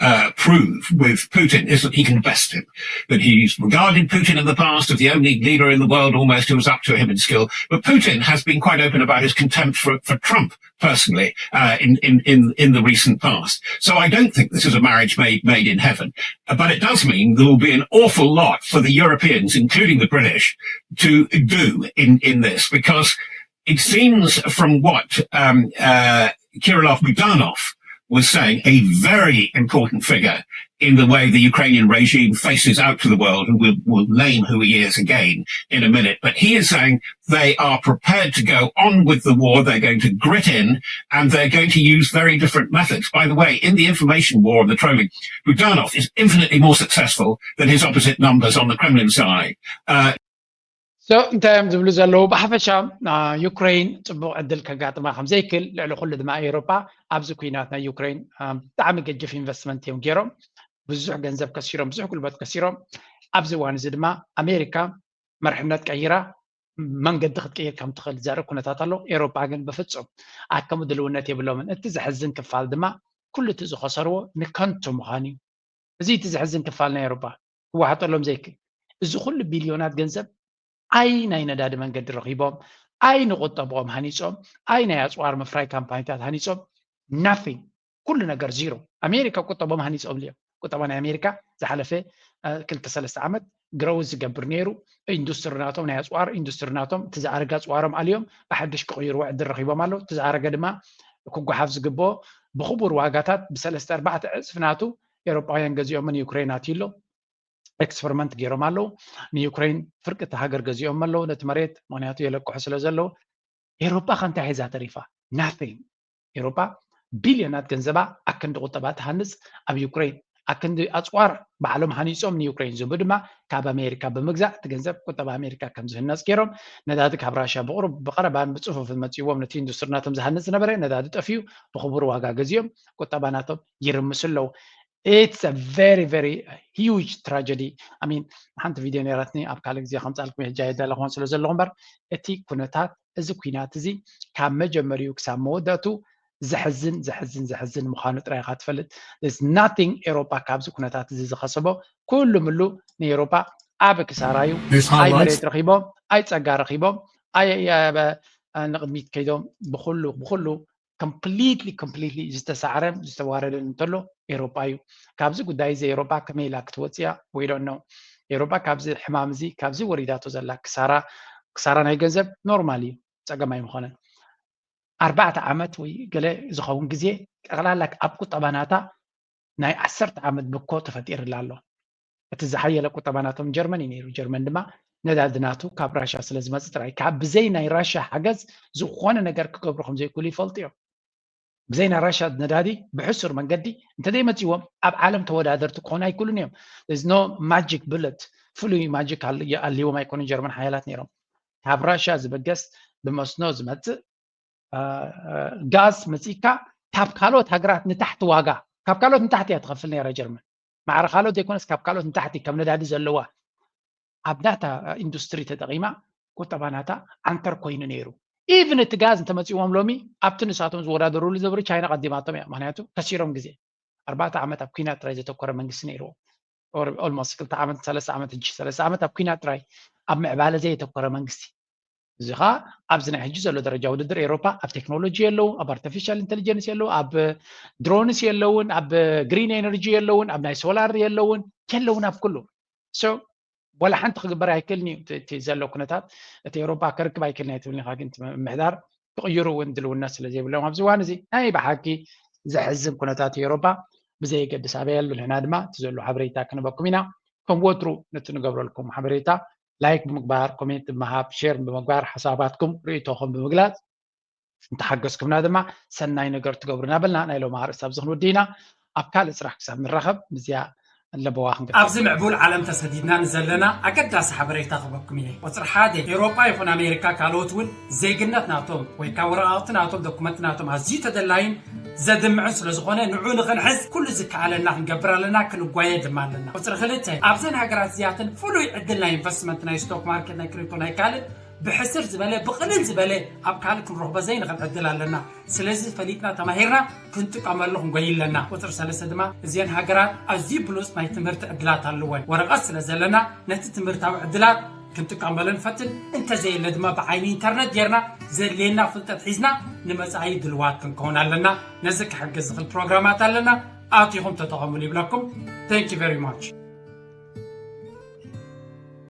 uh, prove with Putin is that he can best him, that he's regarded Putin in the past as the only leader in the world almost who was up to him in skill. But Putin has been quite open about his contempt for, for Trump personally uh, in, in, in, in the recent past. So I don't think this is a marriage made, made in heaven. But it does mean there will be an awful lot for the Europeans, including the British, to do in, in this, because it seems from what um, uh, Kirillov Budanov was saying, a very important figure in the way the Ukrainian regime faces out to the world, and we'll, we'll name who he is again in a minute. But he is saying they are prepared to go on with the war. They're going to grit in, and they're going to use very different methods. By the way, in the information war and the trolling, Budanov is infinitely more successful than his opposite numbers on the Kremlin side. Uh, so እንታይ እዮም ዝብሉ ዘለዉ? ብሓፈሻ ዩክሬን ፅቡቕ ዕድል ከጋጥማ ከም ዘይክእል፣ ልዕሊ ኩሉ ድማ ኤውሮጳ ኣብዚ ኩናት ናይ ዩክሬን ብጣዕሚ ገጅፍ ኢንቨስትመንት እዮም ገይሮም። ብዙሕ ገንዘብ ከሲሮም፣ ብዙሕ ጉልበት ከሲሮም። ኣብዚ እዋን እዚ ድማ ኣሜሪካ መርሕነት ቀይራ መንገዲ ክትቅይር ከም ትኽእል ዘርኢ ኩነታት ኣሎ። ኤውሮጳ ግን ብፍፁም ኣከም ድልውነት የብሎምን። እቲ ዘሕዝን ክፋል ድማ ኩሉ እቲ ዝኸሰርዎ ንከንቱ ምዃኑ እዩ። እዚ እቲ ዘሕዝን ክፋል ናይ ኤውሮጳ ክወሓጠሎም ዘይክእል። እዚ ኩሉ ቢልዮናት ገንዘብ ኣይ ናይ ነዳዲ መንገዲ ረኺቦም፣ ኣይ ንቁጠብኦም ሃኒፆም፣ ኣይ ናይ ኣፅዋር ምፍራይ ካምፓኒታት ሃኒፆም፣ nothing። ኩሉ ነገር ዚሮ። ኣሜሪካ ቁጠቦም ሃኒፆም እዮም። ቁጠባ ናይ ኣሜሪካ ዝሓለፈ ክልተ ሰለስተ ዓመት ግረው ዝገብር ነይሩ። ኢንዱስትሪ ናቶም ናይ ኣፅዋር ኢንዱስትሪ ናቶም እቲ ዝኣረገ ኣፅዋሮም ኣልዮም ብሓድሽ ክቕይርዎ ዕድል ረኺቦም ኣለዉ። እቲ ዝኣረገ ድማ ክጓሓፍ ዝግብኦ ብኽቡር ዋጋታት ብሰለስተ ኣርባዕተ ዕፅፊ ናቱ ኤውሮጳውያን ገዚኦምን ዩክሬን ኣትዩ ኣሎ። ኤክስፐሪመንት ገይሮም ኣለዉ። ንዩክሬን ፍርቂ እቲ ሃገር ገዚኦም ኣለዉ ነቲ መሬት፣ ምክንያቱ የለቅሑ ስለ ዘለዉ። ኤውሮጳ ከ እንታይ ሒዛ ተሪፋ? Nothing። ኤውሮጳ ቢልዮናት ገንዘባ ኣክንዲ ቁጠባ ትሃንፅ ኣብ ዩክሬን ኣክንዲ ኣፅዋር ባዕሎም ሃኒፆም ንዩክሬን ዝህቡ ድማ ካብ ኣሜሪካ ብምግዛእ እቲ ገንዘብ ቁጠባ ኣሜሪካ ከም ዝህነፅ ገይሮም። ነዳዲ ካብ ራሽያ ብቕሩብ ብቐረባን ብፅፉፍን መፂዎም ነቲ ኢንዱስትሪ ናቶም ዝሃንፅ ዝነበረ ነዳዲ ጠፊኡ ብኽቡር ዋጋ ገዚኦም ቁጠባ ናቶም ይርምሱ ኣለዉ። It's a very very huge tragedy. I mean ሓንቲ ቪድዮ ነይራትኒ ኣብ ካልእ ግዜ ከምፃልኩም ሕጂ ኣይዳለኹን ስለ ዘለኹ እምበር እቲ ኩነታት እዚ ኩናት እዚ ካብ መጀመሪኡ ክሳብ መወዳእቱ ዘሕዝን ዘሕዝን ዘሕዝን ምዃኑ ጥራይ ኢኻ ትፈልጥ። There's nothing ኤውሮጳ ካብዚ ኩነታት እዚ ዝኸሰቦ ኩሉ ምሉ ንኤውሮጳ ዓቢ ክሳራ እዩ። ኣይ መሬት ረኺቦም፣ ኣይ ጸጋ ረኺቦም፣ ኣይ ንቕድሚት ከይዶም ብኹሉ ብኹሉ completely completely ዝተሳዕረን ዝተዋረደን እንተሎ ኤውሮጳ እዩ። ካብዚ ጉዳይ እዚ ኤውሮጳ ከመይ ኢላ ክትወፅእ እያ? We don't know። ኤውሮጳ ካብዚ ሕማም እዚ ካብዚ ወሪዳቶ ዘላ ክሳራ ክሳራ ናይ ገንዘብ ኖርማል እዩ፣ ጸገም ኣይምኾነን። ኣርባዕተ ዓመት ወይ ገለ ዝኸውን ግዜ ጠቕላላ ኣብ ቁጠባ ናታ ናይ ዓሰርተ ዓመት ብኮ ተፈጢርላ ኣሎ። እቲ ዝሓየለ ቁጠባ ናቶም ጀርመን እዩ ነይሩ። ጀርመን ድማ ነዳዲ ናቱ ካብ ራሻ ስለ ዝመጽእ ጥራይ ካብ ብዘይ ናይ ራሻ ሓገዝ ዝኾነ ነገር ክገብሩ ከም ዘይክእሉ ይፈልጡ እዮም። ብዘይ ናይ ራሻ ነዳዲ ብሕሱር መንገዲ እንተዘይመጺዎም ኣብ ዓለም ተወዳደርቲ ክኾኑ ኣይክእሉን እዮም። ኖ ማጂክ ብለት ፍሉይ ማጂክ ኣልዎም ኣይኮኑን ጀርመን ሓያላት ነይሮም። ካብ ራሻ ዝበገስ ብመስኖ ዝመጽእ ጋዝ መፂካ ካብ ካልኦት ሃገራት ንታሕቲ ዋጋ ካብ ካልኦት ንታሕቲ እያ ትኸፍል ነይራ ጀርመን። ማዕረ ካልኦት ዘይኮነስ ካብ ካልኦት ንታሕቲ ከም ነዳዲ ዘለዋ ኣብ ናታ ኢንዱስትሪ ተጠቒማ ቁጠባ ናታ ዓንተር ኮይኑ ነይሩ። ኢቭን እቲ ጋዝ እንተመፂዎም ሎሚ ኣብቲ ንሳቶም ዝወዳደሩሉ ዝነበሩ ቻይና ቀዲማቶም እያ። ምክንያቱ ከሲሮም ግዜ ኣርባዕተ ዓመት ኣብ ኩናት ጥራይ ዘተኮረ መንግስቲ ነይርዎ። ኦልሞስት ክልተ ዓመት ሰለስተ ዓመት ሕጂ ሰለስተ ዓመት ኣብ ኩናት ጥራይ ኣብ ምዕባለ ዘየተኮረ መንግስቲ እዚ ኸዓ ኣብዚ ናይ ሕጂ ዘሎ ደረጃ ውድድር ኤሮፓ ኣብ ቴክኖሎጂ የለዉ ኣብ ኣርቲፊሻል ኢንቴሊጀንስ የለዉ ኣብ ድሮንስ የለውን ኣብ ግሪን ኤነርጂ የለውን ኣብ ናይ ሶላር የለውን የለውን ኣብ ኩሉ so ወላ ሓንቲ ክግበር ኣይክእልን እዩ እቲ ዘሎ ኩነታት እቲ ኤሮፓ ክርክብ ኣይክእልን ኣይትብልን ኢኻ ግን ምሕዳር ክቕይሩ እውን ድልውነት ስለ ዘይብሎም ኣብዚ እዋን እዚ ናይ ብሓቂ ዘሕዝን ኩነታት ኤሮፓ ብዘየገድስ ኣበይ ኣሎ ንሕና ድማ እቲ ዘሎ ሓበሬታ ክንበኩም ኢና ከም ወትሩ ነቲ ንገብረልኩም ሓበሬታ ላይክ ብምግባር ኮሜንት ብምሃብ ሼር ብምግባር ሓሳባትኩም ርእይቶኹም ብምግላፅ እንተሓገዝኩምና ድማ ሰናይ ነገር ትገብሩ እናበልና ናይ ሎም ኣርእስቲ ኣብዚ ክንውዲ ኢና ኣብ ካልእ ስራሕ ክሳብ ንራኸብ ምስዚኣ ኣለበዋ ክንገ ኣብዚ ምዕቡል ዓለም ተሰዲድና ንዘለና ኣገዳሲ ሓበሬታ ክበኩም እየ ቁፅሪ ሓደ ኤሮጳ ይኹን ኣሜሪካ ካልኦት እውን ዜግነት ናቶም ወይ ከዓ ወረቃቅቲ ናቶም ዶኩመንት ናቶም ኣዝዩ ተደላይን ዘድምዕን ስለዝኾነ ንዑ ንኽንሕዝ ኩሉ ዝከኣለና ክንገብር ኣለና ክንጓየ ድማ ኣለና ቁፅሪ ክልተ ኣብዘን ሃገራት እዚኣተን ፍሉይ ዕድል ናይ ኢንቨስትመንት ናይ ስቶክ ማርኬት ናይ ክሪፕቶ ናይ ካልእ ብሕስር ዝበለ ብቕልል ዝበለ ኣብ ካልእ ክንረኽቦ ዘይንኽእል ዕድል ኣለና ስለዚ ፈሊጥና ተማሂርና ክንጥቀመሉ ክንጎይ ኣለና ቁፅሪ ሰለስተ ድማ እዚአን ሃገራት ኣዝዩ ብሉፅ ናይ ትምህርቲ ዕድላት ኣለወን ወረቐት ስለ ዘለና ነቲ ትምህርታዊ ዕድላት ክንጥቀመሉ ንፈትን እንተዘየለ ድማ ብዓይኒ ኢንተርነት ጌርና ዘድልየና ፍልጠት ሒዝና ንመፃኢ ድልዋት ክንከውን ኣለና ነዚ ክሕግዝ ዝኽእል ፕሮግራማት ኣለና ኣቲኹም ተጠቐሙሉ ይብለኩም thank you very much